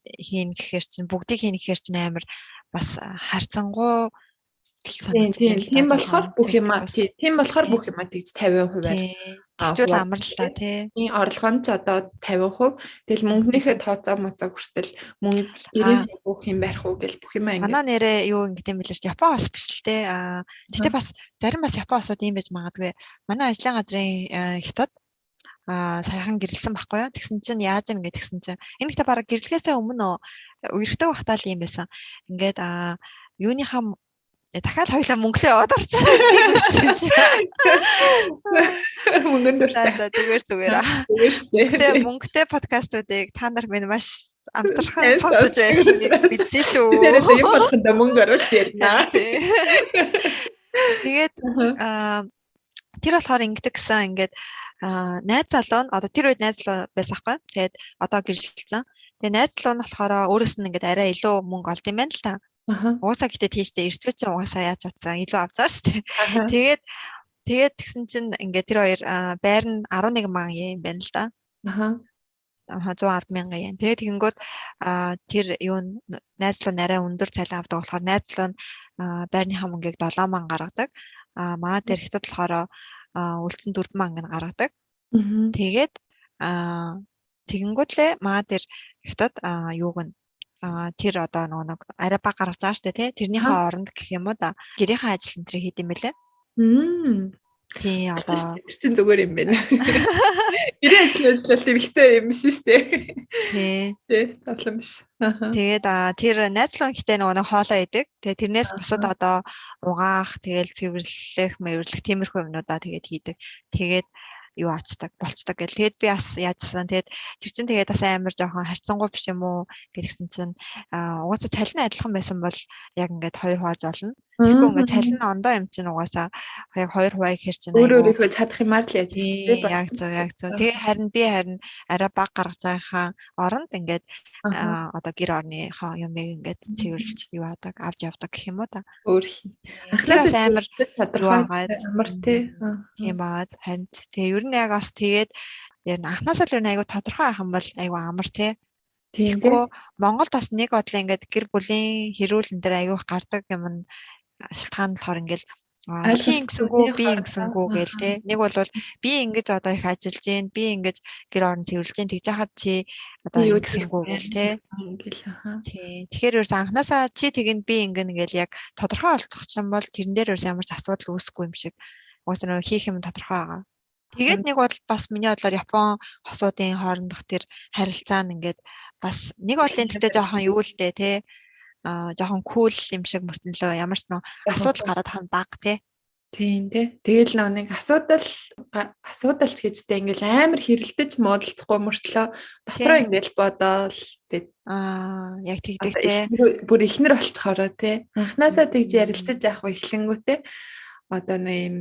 B: хийн гэхээр чинь, бүгдийг хийн гэхээр чинь амар бас харьцангуй.
A: Тийм болохоор бүх юм тийм болохоор бүх юм тэгж 50%-аар
B: тэгвэл амар л та тий.
A: Тийм, орлого нь ч одоо 50%. Тэгэл мөнгөнийхөө тооцоо моцоо хүртэл мөнгө гэрээс бүх юм барих уу гэл бүх юм
B: ингэ. Манай нэрээ юу ингэдэм бэлээ шүү дээ. Япон бас биш л те. Аа гэтээ бас зарим бас Япон осод ийм байж магадгүй. Манай ажлын газрын хятад саяхан гэрэлсэн байхгүй юу? Тэгсэн чинь яаж юм ингээд тэгсэн чинь энэ ихтэй бараг гэрлэхээсээ өмнө үерхдэг багтаа л юм байсан. Ингээд юуныхаа дахиад хоёлаа мөнгөлөө яваад орсон шүү дээ үтсэн чинь.
A: Мөнгөн дуртай.
B: За зүгээр зүгээр.
A: Зүгээр шүү дээ.
B: Тэгээ мөнгөтэй подкастуудыг та нар минь маш амтрахан сонсож байсныг мэдсэн шүү.
A: Тэр юм болохонд мөнгө оруулж ярина.
B: Тэгээд тэр болохоор ингэдэг гэсэн, ингээд найз залуу нь одоо тэр үед найз залуу байсан байхгүй. Тэгээд одоо гэрэлтсэн. Тэгээд найз залуу нь болохоор өөрөөс нь ингээд арай илүү мөнгө олд юм байна л та. Угаасаа гэтээ тийштэй эрчүүд чинь угаасаа яаж чадсан илүү авцаа шүү дээ. Тэгээд тэгсэн чинь ингээд тэр хоёр байр нь 11 мянган йен юм байна л да. 110 мянган йен. Тэгээд тэгэнгүүт тэр юу найз залуу нь арай өндөр цалин авдаг болохоор найз залуу нь байрныхаа мөнгийг 7 мянга гаргадаг. Манай дээр хятад болохоор үлдсэн 4 мянга гаргадаг. Тэгээд тэгэнгүүтлээ манай дээр хятад юуг нь тэр одоо нөгөө нэг арай бага гаргаж байгаа штэ тий. Тэрнийхээ оронд гэх юм уу да. Гэрийнхээ ажил энэ төр хийд юм бэлээ. Тий, одоо
A: тэр чинь зүгээр юм байна. Гэрийн ажил ажиллалт юм хэцүү юм биш шүү дээ.
B: Тий.
A: Тий, зовлон биш.
B: Тэгээд тэр найзлан гэхдээ нөгөө нэг хоолоо идэг. Тэгээд тэрнээс бусад одоо угаах, тэгэл цэвэрлэх, мэвэрлэх тиймэрхүү юмнуудаа тэгээд хийдэг. Тэгээд юу аачдаг, болцдог гэл. Тэгээд би бас яажсан. Тэгээд тэр чинь тэгээд бас амар жоохон харьцангуй биш юм уу гэдгсэн чинь угаасаа цалин адилхан байсан бол яг ингээд хоёр хувааж олно. Тэгэхгүй ингээд цалин ондоо юм чинь угаасаа яг хоёр хуваа гэхэр чинь
A: өөр өөрийнхөө чадах юмар л яаж
B: тийм яг зөв, яг зөв. Тэгээ харин би харин арай бага гаргаж байгаахаа оронд ингээд одоо гэр орныхоо юмыг ингээд цэвэрлж юу яадаг, авч явдаг гэх юм уу та.
A: Өөр
B: анхнаасаа амар
A: тодорхой амар тий.
B: Тийм баа. Харин тэгээ ер нь яг бас тэгээд ярина. Анхнаасаа л ер нь айгүй тодорхой байх юм бол айгүй амар те. Тэгэхгүй Монгол бас нэг бодлоо ингээд гэр бүлийн хэрүүл энэ төр айгүй их гардаг юм нь шалтгаан болохоор ингээд чи ингэсэнгүү би ингэсэнгүү гээл те. Нэг бол би ингэж одоо их ажиллаж гин, би ингэж гэр орон цэвэрлж гин, тэгж хахад чи одоо ингэсэнгүү гээл те. Тий. Тэгэхээр ерөөс анханасаа чи тэгнэ би ингэнэ гээл яг тодорхой олдох юм бол тэрэн дээр ерөөс ямар ч асуудал үүсэхгүй юм шиг. Угаасаа нөгөө хийх юм тодорхой байгаа. Тэгээд нэг бол бас миний бодлоор Япон хосуудын хоорондох тэр харилцаа нь ингээд бас нэг бодлын тэгтээ жоохон юу л дээ те. Жоохон кул юм шиг мөртөнлөө ямар ч нөө асуудал гараад хан баг те.
A: Тийм тий. Тэгэл нөө нэг асуудал асуудалч гэжтэй ингээл амар хэрэлдэж муудалцахгүй мөртлөө дотроо ингээл бодоол бид
B: яг тэгдэг те.
A: Бүр ихнэр болцохороо те. Анхнаасаа тэгж ярилцаж явах эхлэнгүүтээ одоо нэг юм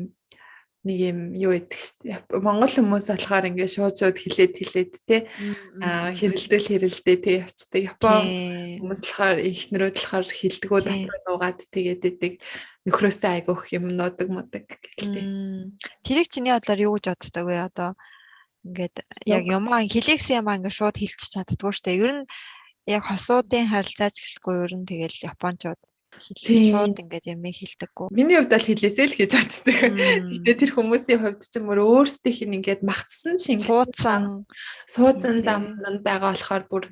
A: нэг юм юу гэдэг шүү дээ. Монгол хүмүүс болохоор ингээд шууд шууд хилээд хилээд те хэрэлдэл хэрэлдээ те явцдаг. Япон хүмүүс болохоор эхнэрүүд болохоор хилдэггүй дотроо нуугаад тэгээд идэг нөхрөөсөө айгүйх юм нуудаг мудаг гэлтэй.
B: Тэрийг чиний бодлоор юу гэж боддог вэ? Одоо ингээд яг юмаа хилээгсэн юмаа ингээд шууд хилчих чаддгүй шүү дээ. Ер нь яг хосуудын харилцаач гэлгүй ер нь тэгэл японочууд шууд ингээд юм хилдэггүй.
A: Миний хувьд бол хилээсэй л гэж боддог. Гэтэ тэр хүмүүсийн хувьд ч юм уу өөрсдийнх нь ингээд махцсан шингэсэн суудсан зам нь байгаа болохоор бүр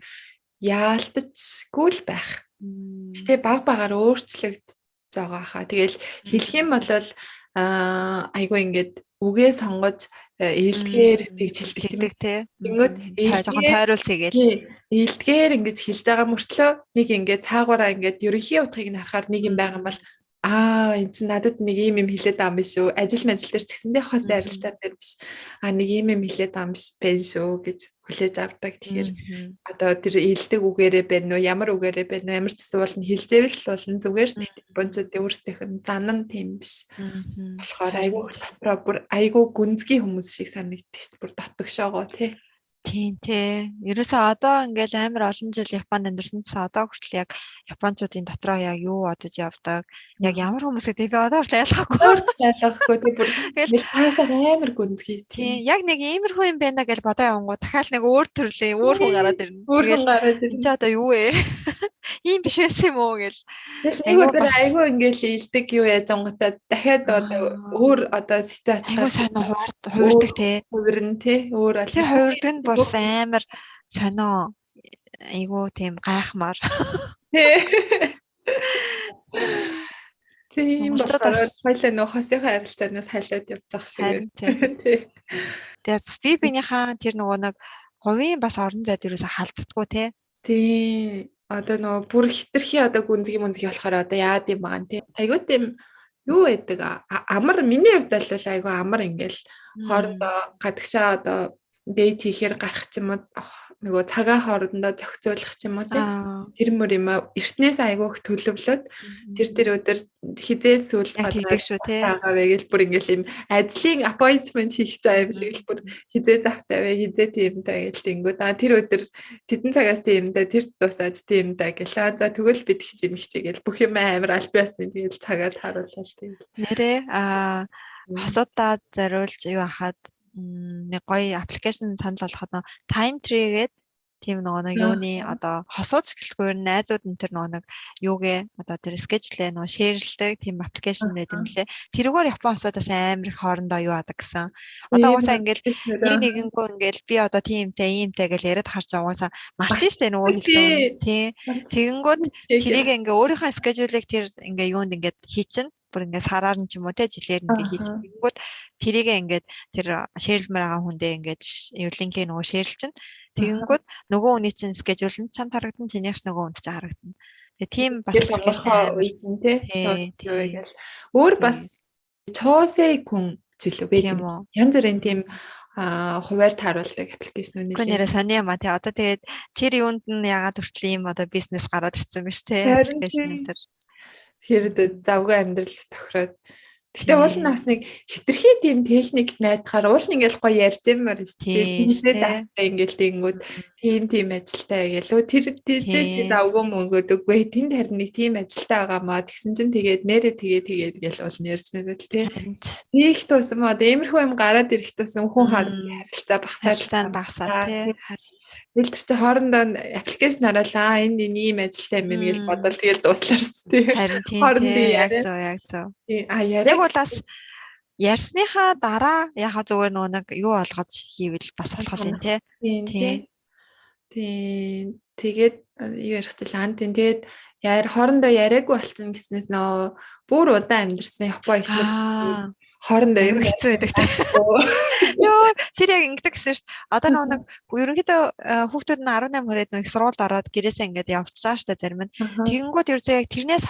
A: яалтчгүй л байх. Гэтэ баг багаар өөрчлөгдөж байгаа хаа. Тэгэл хэлэх юм бол айгүй ингээд үгээ сонгож ээлдгээр тэгж хэлдэг
B: тийм ээ. Тэнгүүд жоохон тойруулц хийгээл.
A: Ээлдгээр ингэж хэлж байгаа мөртлөө нэг ингээд цаагаараа ингээд ерөнхий утгыг нь харахаар нэг юм байгаа юм бол энэ чинь надад нэг ийм юм хэлээд байгаа юм биш үү? Ажил мажил дээр ч гэсэндээ хос харилцаа дээр биш. Нэг ийм юм хэлээд байгаа юм биш байх шүү гэж хүлээж авдаг. Тэгэхээр одоо тэр ээлдэг үгээрээ байна уу, ямар үгээрээ байна уу, ямар ч зүйл нь хилзээвэл болно зүгээр. Японочдын өөрсдийнх нь зан нь тийм биш. Болохоор айгүй дотроо бүр айгүй гүнзгий хүмүүс шиг санагддаг шүү дээ. Бүр дотгошоогоо тий.
B: Тийм тий. Ерөөсөө одоо ингээл амар олон жил Японд амьдарсан чинь одоо хүртэл яг японочдын дотроо яг юу бодож явдаг, яг ямар хүмүүс гэдэг би одоо хүртэл ялгаагүй.
A: Ялгаагүй тий бүр тэгэл таасаа амар гүнзгий.
B: Тийм яг нэг иймэрхүү юм байна гэж бодоо явангуу дахиад нэг өөр төрлийн өөр хүн гараад ирнэ.
A: Өөр хүн гараад ирнэ.
B: Чи одоо юу вэ? Ийм биш байсан юм уу гэл.
A: Нэг өдөр айгүй ингээл илдэг юу яаж ангатаа дахиад одоо өөр одоо ситуац
B: айгүй сайн хувирдаг тий.
A: Хувирна тий. Өөр
B: тэр хувирдаг нь бүр амар сонио айгүй тийм гайхмаар.
A: Тий. Тийм болохоор хоёлаа нөх хосынхаа харилцаанаас хайлаад явчих шиг.
B: Тий. Тэгээд би биенийхээ тэр нөгөө нэг хувийн бас орон зайд юусаа халддаггүй тий.
A: Тий. Одоо нөгөө бүр хитрхи одоо гүнзгий мүнзгий болохоор одоо яад юм байгаа тий. Айгүй тийм юу байдаг амар миний хувьд бол айгүй амар ингээл хоорондоо гадагшаа одоо дейт хийхээр гарах ч юм уу нөгөө цагаа хоорондоо зохицуулах ч юм уу тий. Тэр мөр юм эртнээс айгүйх төлөвлөөд тэр өдөр хизээ сүүл
B: хийдэг шүү тий.
A: Байгаа вэ гэл бүр ингээл юм ажлын appointment хийх цаа юм шиг л бүр хизээ завтай вэ хизээ тиймтэй гэл тэнгүүд тэр өдөр тэдэн цагаас тиймтэй тэр дуусаад тиймтэй гэл за тэгвэл бид их юм их чигээл бүх юм амар аль биесны тэгэл цагаа тааруулаад тийм.
B: Нэрээ хосуудаа зориулж юу хахад нэг гоё аппликейшн санал болгоход нөө Time Tree гэдэг тийм нөгөө нэг юуны одоо хосууд гэлтгүй найзууд энэ төр нөгөө нэг юугээ одоо тэр скежлээ нөгөө шеэрлдэг тийм аппликейшн байд юм лээ. Тэрүүгээр Япон хосуудаас амар их хоорондоо юу адаг гэсэн. Одоо угаасаа ингээл нэг нэгэнгүү ингээл би одоо тиймтэй иймтэй гэж яриад харж угаасаа мартын штэ нөгөө хэлсэн. Тийм. Тэгэнгүүт тэрийг ингээ өөрийнхөө скежүүлийг тэр ингээ юунд ингээд хийчин бүр ингээд сараар нь ч юм уу те жилээр ингээд хийж тэгэнгүүт тэрийг ингээд тэр шеэрлмээр байгаа хүндээ ингээд линкийг нөгөө шеэрлчин тэгэнгүүт нөгөө хүний чинь скежүүл нь чамд харагдана чинийхс нөгөө хүнд чинь харагдана. Тэгээ тийм бас
A: үед нь те тэгэл өөр бас чоосэй күн зүйлүү байдаг. Янз бүрийн тийм хуваар тааруулдаг аппликейшнүүд
B: нэлээ. Нэрээ сони юм а тий. Одоо тэгээд тэр юунд нь ягаад хүртэл ийм одоо бизнес гараад ирсэн биш те аппликейшн энэ төр.
A: Тэгэхээр завгүй амьдрал тохироод Гэтэ уул нь бас нэг хитрхи тийм техник найдахаар уул нь ингээл гоё ярьж юмар шүү дээ. Тэгээд ингээл тэгэнгүүт тийм тийм ажилтай гэлөө тэр тэр завгүй мөнгөд үгүй тэнд харин нэг тийм ажилтай байгаа маа тэгсэн чинь тэгээд нэрээ тэгээ тэгээд гэл уул нь ярьж байна л тий. Их тусам одоо иймэрхүү юм гараад ирэх тусам хүн харилцаа
B: багасаад багасаад тий.
A: Тэгэл тэр чинь хоорондоо аппликейшн хараалаа энэ энэ ийм ажилтай юм байна гэж бодол тэгэл дууслаа шүү дээ.
B: Харин тийм яг зөв яг зөв.
A: А яриаг
B: бол бас ярьсныхаа дараа яхаа зүгээр нөгөө нэг юу олгож хийвэл бас болох юм тий.
A: Тийм. Тийм. Тэгээд юу ярих чил ан тийм тэгээд яар хоорондоо яриаггүй болсон гэснээс нөө бүр удаан амьдэрсэн Япон их хоорондоо
B: юм хэцүү байдаг те. Йоо тэр яг ингэдэг гэсэн шүү дээ. Одоо нөгөө нэг ерөнхийдөө хүүхдүүд нь 18 хүрээд нэг сургуульд ороод гэрээсээ ингээд явчихж байгаа шүү дээ зарим нь. Тэгэнгүүт ерөөсөө яг тэрнээс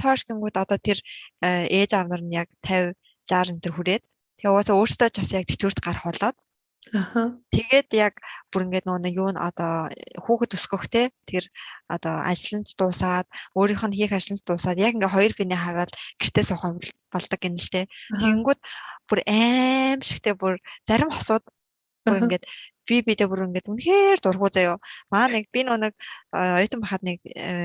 B: хойш гингүүд одоо тэр ээж аав нар нь яг 50 60 энэ төр хүрээд тэгээ угаасаа өөрсдөө ч бас яг тэтгэврт гарах болоод.
A: Аха.
B: Тэгээд яг бүр ингээд нөгөө нэг юу н одоо хүүхэд өсгөх те тэр одоо ажил нь дуусаад өөрийнх нь хийх ажил нь дуусаад яг ингээд хоёр биенээ хараад гэртээ суух болдог юм л те. Тэгэнгүүт бүр аим шигтэй бүр зарим хосууд бүр ингээд би бидээ бүр ингээд үнэхээр дургу заяо. Маа нэг би нөгөө нэг оюутан байхад нэг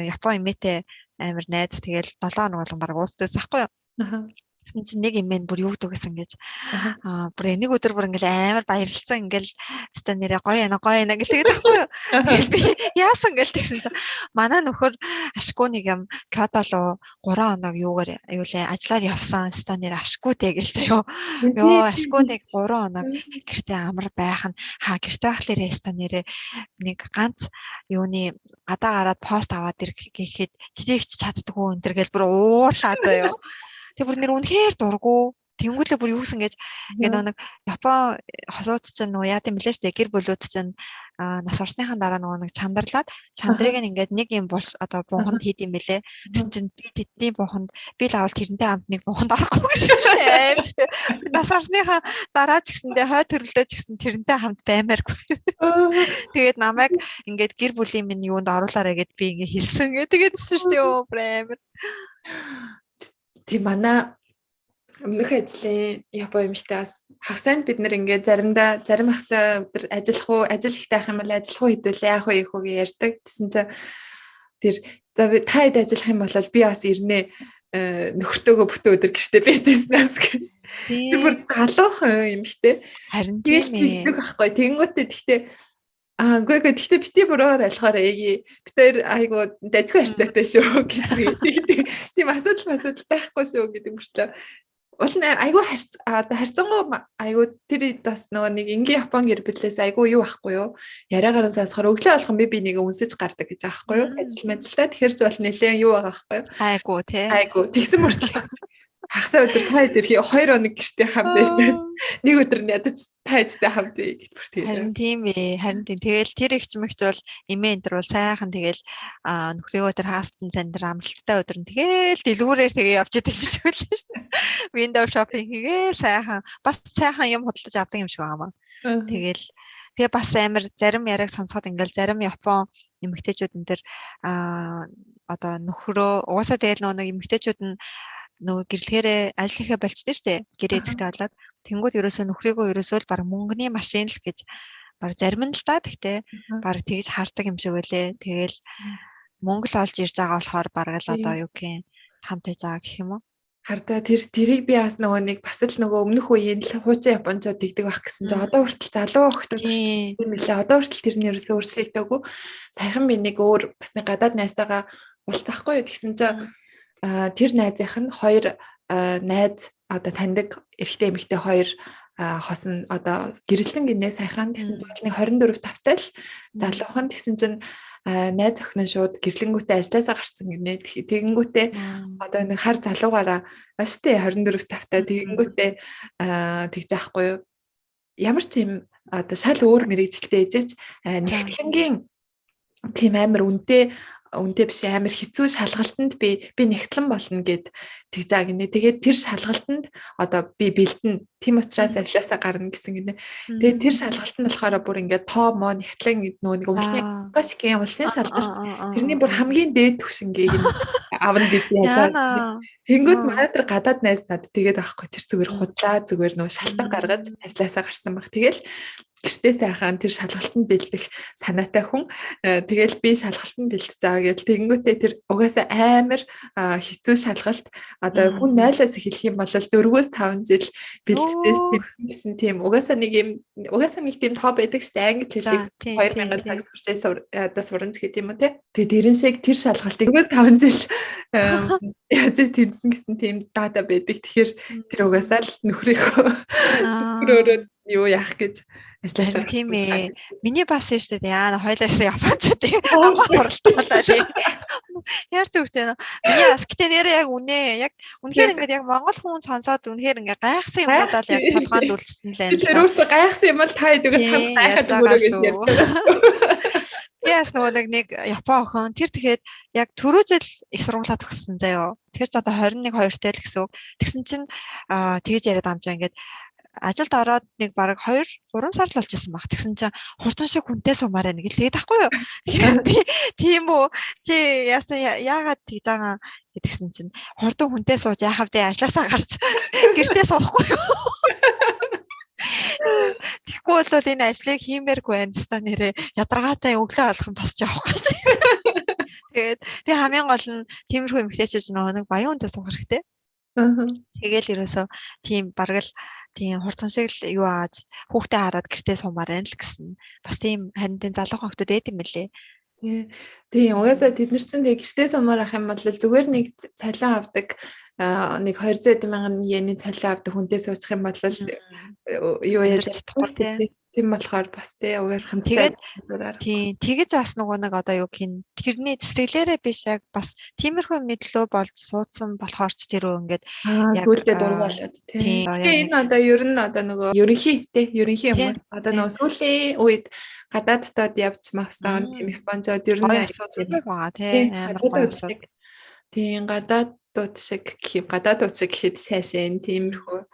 B: Япон эмээтэй амар найз тэгэл 7 хоног болгон баг уулздаг байхгүй юу.
A: Аха.
B: Тэгсэн чинь нэг эмээ нь бүр юу гэдэг гэсэн гэж бүр нэг өдөр бүр ингээл амар баярлцсан ингээл өстой нэрээ гоё яана гоё яана гэл тэгээд байхгүй юу. Тэгэл би яасан гэл тэгсэн чинь манай нөхөр ашгүй нэг юм Кёото руу 3 хоног юугаар юу лээ ажиллаар явсан өстой нэрээ ашгүй те гэл заяо. Йоо ашгүй нэг 3 хоног гэртээ амар байх нь ха гэртээ байхлаарэ өстой нэрээ нэг ганц юуны гадаа гараад пост аваад ирэх гэхэд тэрийг ч чаддаггүй энэ төр гэл бүр уурлаа заяо. Тэг бүр нэр үнэхээр дургу. Тэнгүүлээ бүр юу гэсэн гэж ингээ нөгөө нэг Япон хосууд чинь нөгөө яа гэм блэ штэ гэр бүлүүд чинь нас орсныхаа дараа нөгөө нэг чандарлаад чандрыг нь ингээд нэг юм бол одоо бунханд хийд юм бэлээ. Тэгсэн чинь би тэдний бунханд би л авал тэрнтэй хамт нэг бунханд орохгүй гэсэн штэ аим штэ. Нас орсныхаа дараа ч гэсэндээ хой төрөлдөө ч гэсэн тэрнтэй хамт баймааргүй. Тэгээд намайг ингээд гэр бүлийн минь юунд оруулаарай гэд би ингээ хэлсэн гэ. Тэгээдсэн штэ ёо бүр амар.
A: Тийм манай өмнөх ажлын Япон эмэгтэй бас хагасанд бид нэр ингээд заримдаа зарим хагасаа өдөр ажиллах уу ажил ихтэй ах юм бол ажиллах уу хэдүүлээ яах вэ их үү гэж ярьдаг. Тэгсэн чинь тэр за би та хэд ажиллах юм бол би бас ирнэ нөхөртөөгөө бүтэн өдөр гэртээ байжсэнаас гэх. Тэр бүр залуухан эмэгтэй.
B: Харин тийм
A: ээ. Тэгэхгүй тэгэнгүүтээ тэгтээ үгүй үгүй тэгтээ бити буруугаар ойлгохоор эги бид хоёр айгу дажгүй харьцаатай шүү гэж би тийм асуудал байхгүй шүү гэдэг мөртлөө уул нь айгу харьцангуй айгу тэр бас нөгөө нэг энгийн Япон гэр бүлээс айгу юу ахгүй юу яриагаар нь сонсохоор өглөө болгон би нэг үнсэж гардаг гэж аахгүй юу ажил мэжилтэй тэгэхээр ч бол нэлээд юу байгаа ахгүй юу
B: айгу тий
A: айгу тэгсэн мөртлөө хагасаа өдөр та хэд ирэхий 2 хоног гэртээ хамт байснаас нэг өдөр нь ядаж та хэдтэй хамт бий гэж бүр
B: тийм. Харин тийм ээ. Харин тийм. Тэгэл тэр их чимэгч бол эмээ энэ төр бол сайхан тэгэл нөхрийгөө тэр хаалтан центр амралттай өдөр нь тэгэл дэлгүүрээр тэгээ явж идэг юм шиг үлээ шүү дээ. Window shopping хийгээл сайхан бас сайхан юм худалдаж авдаг юм шиг байгаа маа. Тэгэл тэгээ бас амар зарим яриаг сонсоход ингээл зарим Япон эмэгтэйчүүд энэ төр одоо нөхрөө угаасаа тэгэл нөгөө нэг эмэгтэйчүүд нь нөгөө гэрлэхээрээ ажил хийхэ болчихдээ штэ гэрээ эзэгтэй болоод тэнгууд ерөөсөө нөхрийгөө ерөөсөө л баг мөнгөний машин л гэж баг зарим нь л та тэгтээ баг тэгж хардаг юм шиг байлээ. Тэгэл мөнгө л олж ирж байгаа болохоор баг л одоо юу гэх юм хамт байж байгаа гэх юм уу?
A: Хардаа тэрийг би бас нөгөө нэг бас л нөгөө өмнөх үеийн л хуучин японочууд тэгдэг байх гэсэн чинь одоо хүртэл залуу охтууд юм лээ. Одоо хүртэл тэр нь ерөөсөө өөрчлөгдөөгүй. Саяхан би нэг өөр бас нэг гадаад найзтайгаа уулзахгүй юу тэгсэн чинь тэр найзынх нь хоёр найз одоо таньдаг эрэгтэй эмэгтэй хоёр хосон одоо гэрэлсэн гинэ сайхан тэгсэн чинь нэг 24 тавтай л залуухан тэгсэн чинь найз охин нь шууд гэрлэнгүүтээ ажилласаа гарсан гинэ тэгэнгүүтээ одоо нэг хар залуугаараа өстэй 24 тавтай тэгэнгүүтээ тэгж аахгүй юу ямар ч юм одоо шал өөр мэрэгжилтэй ээжээч нэгтлэнгийн тийм амар үнэтэй Үнтэй биш, амар хэцүү шалгалтанд би нягтлан болно гэд тэгж аа гинэ. Тэгээд тэр шалгалтанд одоо би бэлдэн. Тийм учраас ажилласаа гарна гэсэн гинэ. Тэгээд тэр шалгалт нь болохоор бүр ингээд тоо мо нягтлан нөгөө нэг улсын Косикийн улсын шалгалт, тэрний бүр хамгийн дээд түвшингийг авна гэж яаж байгаа. Тэнгүүд манай тэр гадаад найз над тэгээд аахгүй, тэр зүгээр худлаа, зүгээр нөгөө шалтан гаргаж ажилласаа гарсан баг. Тэгэл гэртээ сайхан тэр шалгалтанд бэлдэх санаатай хүн. Тэгэл би шалгалтанд бэлдэж байгаа гэл, тэгэнгүүтээ тэр угаасаа амар хэцүү шалгалт, одоо хүн 0-аас эхлэх юм бол 4-5 жил бэлдчихээс гэсэн тийм угаасаа нэг юм, угаасаа нэг тийм тоо байдаг шүү дээ, англи хэлийг 2000 цаг сурчээ, одоо сурна гэх юм уу те. Тэгээ тэрэн шиг тэр шалгалтыг 4-5 жил яаж тэнцэн гэсэн тийм дата байдаг. Тэгэхээр тэр угаасаа л нөхрийнхөө нөхрөөрөө юу яах гэж
B: ажилласаа. Тийм ээ. Миний бас юм шүү дээ. Яа, хоёлаас японочдын амгаа хуралдаалаа тий. Яар ч үгч байна. Миний бас гэтээ нэрээ яг үнэ. Яг үнэхээр ингээд яг монгол хүн сонсоод үнэхээр ингээд гайхсан юмудаа л яг толгойд үлдсэн л
A: байна. Тэр өөрөөсөө гайхсан юм бол та хэдүүгээс хам гайхаад өгөөрэй гэж ярьж байгаа.
B: Би бас нөгөө нэг Япон охин тэр тэгэхэд яг түрүү жил их сургуулаа төгссөн заяо. Тэгэхээр ч одоо 21 2-тай л гэсэн үг. Тэгсэн чинь тэгэж яриад амжаа ингээд ажилд ороод нэг бараг 2 3 сар л болж исэн баг. Тэгсэн чинь хурдан шиг хүнтэй сумаар байна гэл тэгээд ахгүй юу. Тэгэхээр би тийм үү, чи яасан, яагаад тэгж байгаа гэдгсэн чинь хурдан хүнтэй сууж яхав дээ, ажилласаа гарч гэртээ суухгүй юу. Тэгэхгүй бол энэ ажлыг хиймээргүй байна ста нэрээ ядаргаатай өглөө алхан босч явах гэж. Тэгээд тэг хамгийн гол нь тиймэрхүү эмэгтэйчүүд нөгөө нэг баян хүнтэй суух хэрэгтэй. Тэгээл ерөөсөө тийм бараг л тийм хурдан шиг л юу ааж хүүхдээ хараад гэртээ сумаар байна л гэсэн. Бас тийм харин тийм залуухан хүмүүс дээд юм лээ.
A: Тий. Тийм, угаасаа тэд нар чинь тэг гэртээ сумаар ах юм бол зүгээр нэг цалин авдаг, нэг 200 мянган йений цалин авдаг хүнтэй суучих юм бол юу яаж
B: чадахгүй.
A: Тийм болохоор бас тий угаар
B: хамтдаа тий тэгэж бас нөгөө нэг одоо юу гин тэрний тэсгэлээрээ биш, яг бас тиймэрхүү юмны төлөө болж суудсан болохоор ч тэр үү ингээд
A: яг сүүлдээ дург болоод тий. Энэ одоо ер нь одоо нөгөө ерөнхий тий ерөнхий хүмүүс одоо нөгөө сүүлийн үед гадаадтад явж мавсан тийм японочууд ер
B: нь асуудаг байгаа тий, амар гоё асуудаг.
A: Тийм, гадаадууд шиг гэх юм, гадаадууд шиг гэхэд сайшин тиймэрхүү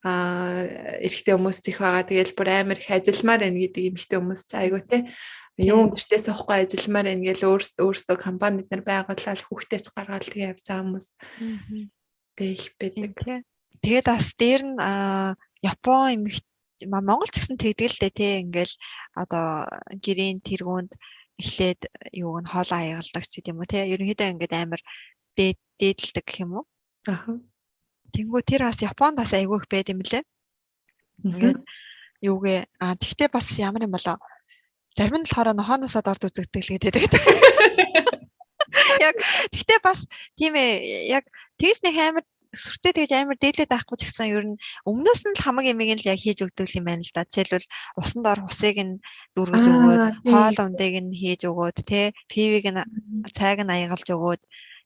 A: эрэгтэй хүмүүс их байгаа. Тэгэл бүр амар их ажилламаар байна гэдэг эмэгтэй хүмүүс ч айгуу те. Юу гэртээ суухгүй ажилламаар байна гэл өөрсдөө компани бид нар байгуулаад хүүхдээ ч гаргаал тэгээ явж байгаа хүмүүс. Тэг их байдаг.
B: Тэгээд бас дээр нь Япон эмэгтэй, Монгол ч гэсэн тэгдэг л дээ тий, ингээл одоо гэрийн тэргуунд эхлээд юуг нь хоолоо аягалдаг ч гэдэм юм уу тий. Ерөнхийдөө ингээд амар дээдэлдэг гэх юм уу?
A: Аа.
B: Тэнгүү тэр бас Японд бас айгүй их байд юм лээ. Ингээд юугээ тэгтээ бас ямар юм болоо. Зарим нь болохоор нохооноосоо дорд үзэгдэг л гэдэг. Яг тэгтээ бас тийм ээ, яг тэгс нэг амар сүртэй тэгж амар дээдлээд байхгүй ч гэсэн ер нь өмнөөс нь л хамаг ямиг нь л яг хийж өгдөг юм байна л да. Жишээлбэл усан дор усыг нь дүүргэж өгөөд, хоол ундыг нь хийж өгөөд, тэ пивийг нь цайг нь аягалж өгөөд,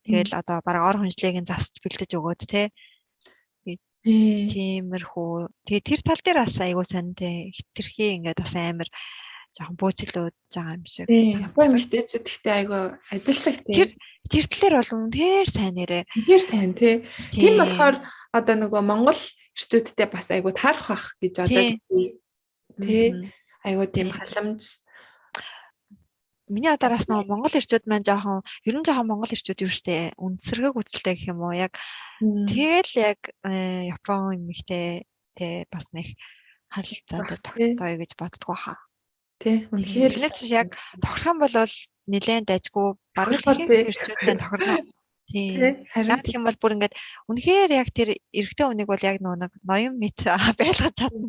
B: тэгэл одоо бараг ор хүнжлийг нь засч бэлдэж өгөөд, тэ тиймэрхүү. Тэгээ тэр тал дээр бас айгүй сайн тэ хитрхи ингээд бас амар жоохон бөөцөлөөд байгаа юм шиг.
A: Япон эмэгтэйчүүд гэхдээ айгүй ажиллах
B: тий. Тэр талаар бол үнэхээр сайн нэрээ.
A: Үнэхээр сайн тий. Тийм болохоор одоо нөгөө Монгол эрчүүдтэй бас айгүй таарах бах гэж бодоод тий. Айгүй тийм халамж.
B: Миний адараас нөгөө Монгол эрчүүд маань жоохон ер нь жоохон Монгол эрчүүд юу штэ үнсэрэг үзэлтэй гэх юм уу, яг тэгэл яг Япон эмэгтэй тэ бас нэг харилцаатай тогтоё гэж боддгоо хаа.
A: Тий,
B: үнэхээр тэрнээс яг тохирох юм бол нэлээд дайжгүй бараг л ихэнх эрчүүдтэй тохирно. Тий. Яг гэх юм бол бүр ингээд үнэхээр яг тэр эрэгтэй хүнийг бол яг нөгөө нэг ноён мэт байлгаж чадна.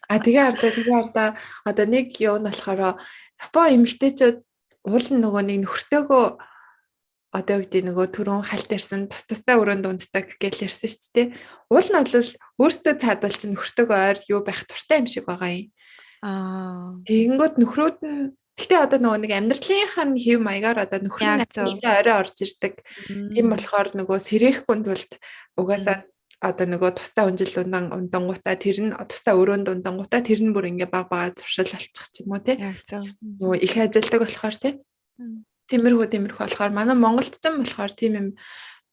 A: А тэгээ ардаа одоо нэг юу нь болохоор Япон эмэгтэйчүүд уул нь нөгөө нэг нөхөртөөгөө одоо юу гэдэг нөгөө түрүүн хальт ярьсан тус тустай өрөөнд унтдаг гэж ярьсан шүү дээ. Уул нь бол өөртөө цаадвал чинь нөхөртөөгөө ойр юу байх туртай юм шиг байгаа юм. Тэгэнгүүт нөхрүүд нь гэхдээ одоо нөгөө нэг амьдралынхаа хэв маягаар одоо нөхөр нь орой орж ирдэг. Тийм болохоор нөгөө сэрэхгүй тулд угаасаа одоо нөгөө тусдаа үнжил ундангуудаа тэр нь тусдаа өрөөнд ундангуудаа тэр нь бүр ингээ баг багаа зуршил болчих ч юм уу тий. Нөгөө их ажилдаг болохоор тий. Тиймэрхүү болохоор манай Монголд ч юм болохоор тийм юм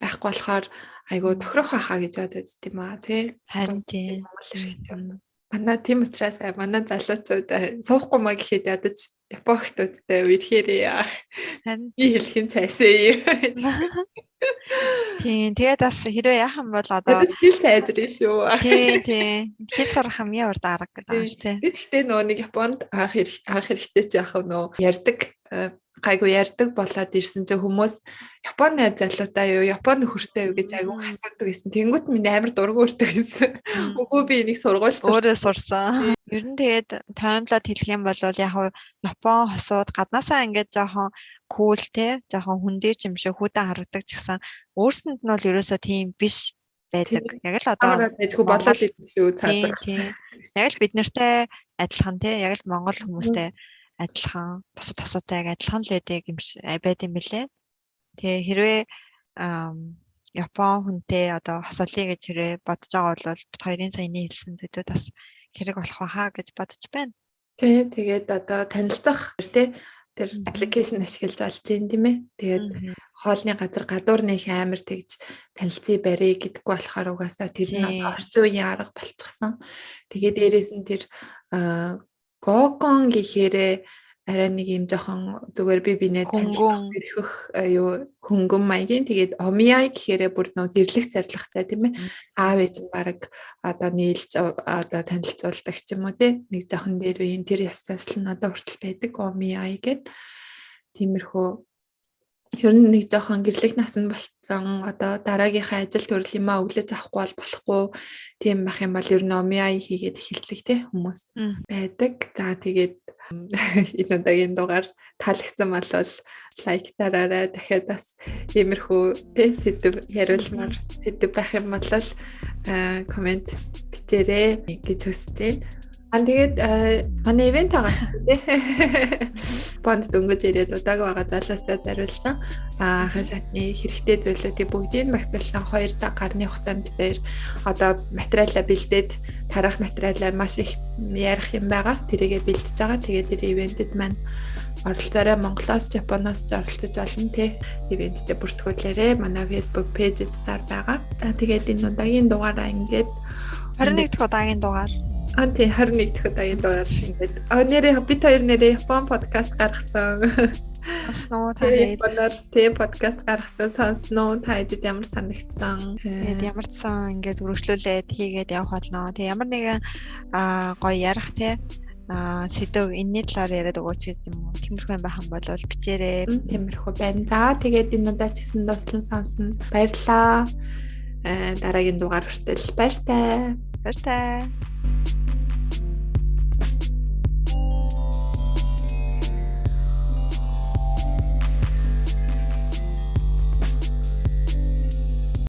A: байхгүй болохоор айгүй тохирох байхаа гэж бодод тийм аа тий.
B: Харин тийм.
A: Монгол эрэгтэй хүмүүс. Манай тийм учраас манай залуучууд суухгүй маа гэхэд ядаж Япон охтуудтай үерхээрээ.
B: Харин
A: би хэлэх нь цаашаа.
B: Тийм, тэгээд бас хэрвээ яах юм бол одоо
A: хэл сайжрын шүү.
B: Тийм. Хэл сурах хамгийн урд арга гэдэг юм шүү дээ.
A: Би гэхдээ нөгөө нэг Японд анх хэрэгтэй ч яах вэ нөө ярьдаг гайгүй ярьдаг болоод ирсэн чинь хүмүүс Японы залуутай юу, Япон нөхөртэй юу гэж айгүй асуудаг гэсэн. Тэнгүүт миний амар дургу өртөг гэсэн. Үгүй би энийг сургууль
B: өөрөө сурсан. Ер нь тэгээд тоомлоод хэлэх юм бол яг Япон хосууд гаднаасаа ингээд жоохон кул те, жоохон хүн дээр ч юм шиг хүүтэн харагдаг ч гэсэн өөрсөнд нь бол ерөөсөө тийм биш байдаг. Яг л одоо
A: айгүй болоод идэв шүү цаадах.
B: Яг л бид нартай адилхан те, яг л монгол хүмүүстэй адилхан, бусад хосуудтай яг адилхан л байдаг юм байд юм билээ. Тэгээ хэрвээ Япон хүнтэй одоо хосолъё гэж хэрвээ бодож байгаа бол бид хоёрын саяны хэлсэн зүйлүүд бас хэрэг болох байхаа гэж бодож байна.
A: Тий, тэгээд одоо танилцах тий тэр аппликейшн ашиглаж болж байна тийм ээ. Тэгээд хоолны газар гадуур нэх амар тэгж танилцъя барья гэдэггүй болохоор угаасаа тэр нь орчин үеийн арга болчихсон. Тэгээд дээрээс нь тэр Гокон гэхээрээ арай нэг юм жоохон зүгээр би бинээ танилцах эрхэх юу хөнгөн маягийн тэгээд омиай гэхээрээ бүр нөө гэрлэх зарлагтай тийм ээ. Аав ээж нь баг одоо нийлж одоо танилцуулдаг ч юм уу тийм нэг жоохон дээр үеийн тэр яс заншил нь одоо хүртэл байдаг омиай гэд. Тиймэрхүү ер нь нэг жоохон гэрлэх наснд болцсон одоо дараагийнхаа ажил төрөл юмаа өглөж авахгүй бол болохгүй тийм байх юм бол ер нь омиай хийгээд эхэлдэг те хүмүүс байдаг. За тэгээд энэ удаагийн дугаар таалагдсан бол лайк дараарай. Дахиад бас иймэрхүү те сэдэв яриулмаар сэдэв байх юм бол комент бичээрэй гэж хүсэж байна. Тэгээд манай ивент байгаа шүү дээ. Бонд дөнгөж ирээд удааг байгаа залуустай зориулсан анхан шатны хэрэгтэй зүйлүүдийг бүгдийг багцлан 2 цаг гарны хугацаанд бид одоо материалаа бэлдээд тарах материалаа маш их ярих юм байгаа. Тэрийгэ бэлдэж байгаа. Тэгээд тэр ивентэд маань оролцоорой. Монголоос, Японоос ч оролцож болно те. Ивенттэй бүртгүүлээрэй. Манай Facebook пэйжэд зар байгаа. За тэгээд энэ удаагийн дугаараа ингээд
B: 21 дахь удаагийн дугаар.
A: Тийм 21 дахь удаагийн дугаар ингээд. Нэрээ бид хоёр нэрээ Япон подкаст гаргасан.
B: Сонсноо та хэд?
A: Японоор тийм подкаст гаргасан сонсноо та хэдэд ямар санагдсан?
B: Тэгээд ямар ч сан ингээд үргэлжлүүлээд хийгээд явах болно. Тэгээд ямар нэгэн гоё ярих те сэдв энэний талаар яриад өгөөч гэдэг юм уу? Тиймэрхүү юм байх юм бол бичээрэй.
A: Тиймэрхүү байна. За тэгээд энэ удаа ч гэсэн дуслан сонсно. Баярлалаа. Дараагийн дугаар хүртэл баяртай.
B: Баяртай.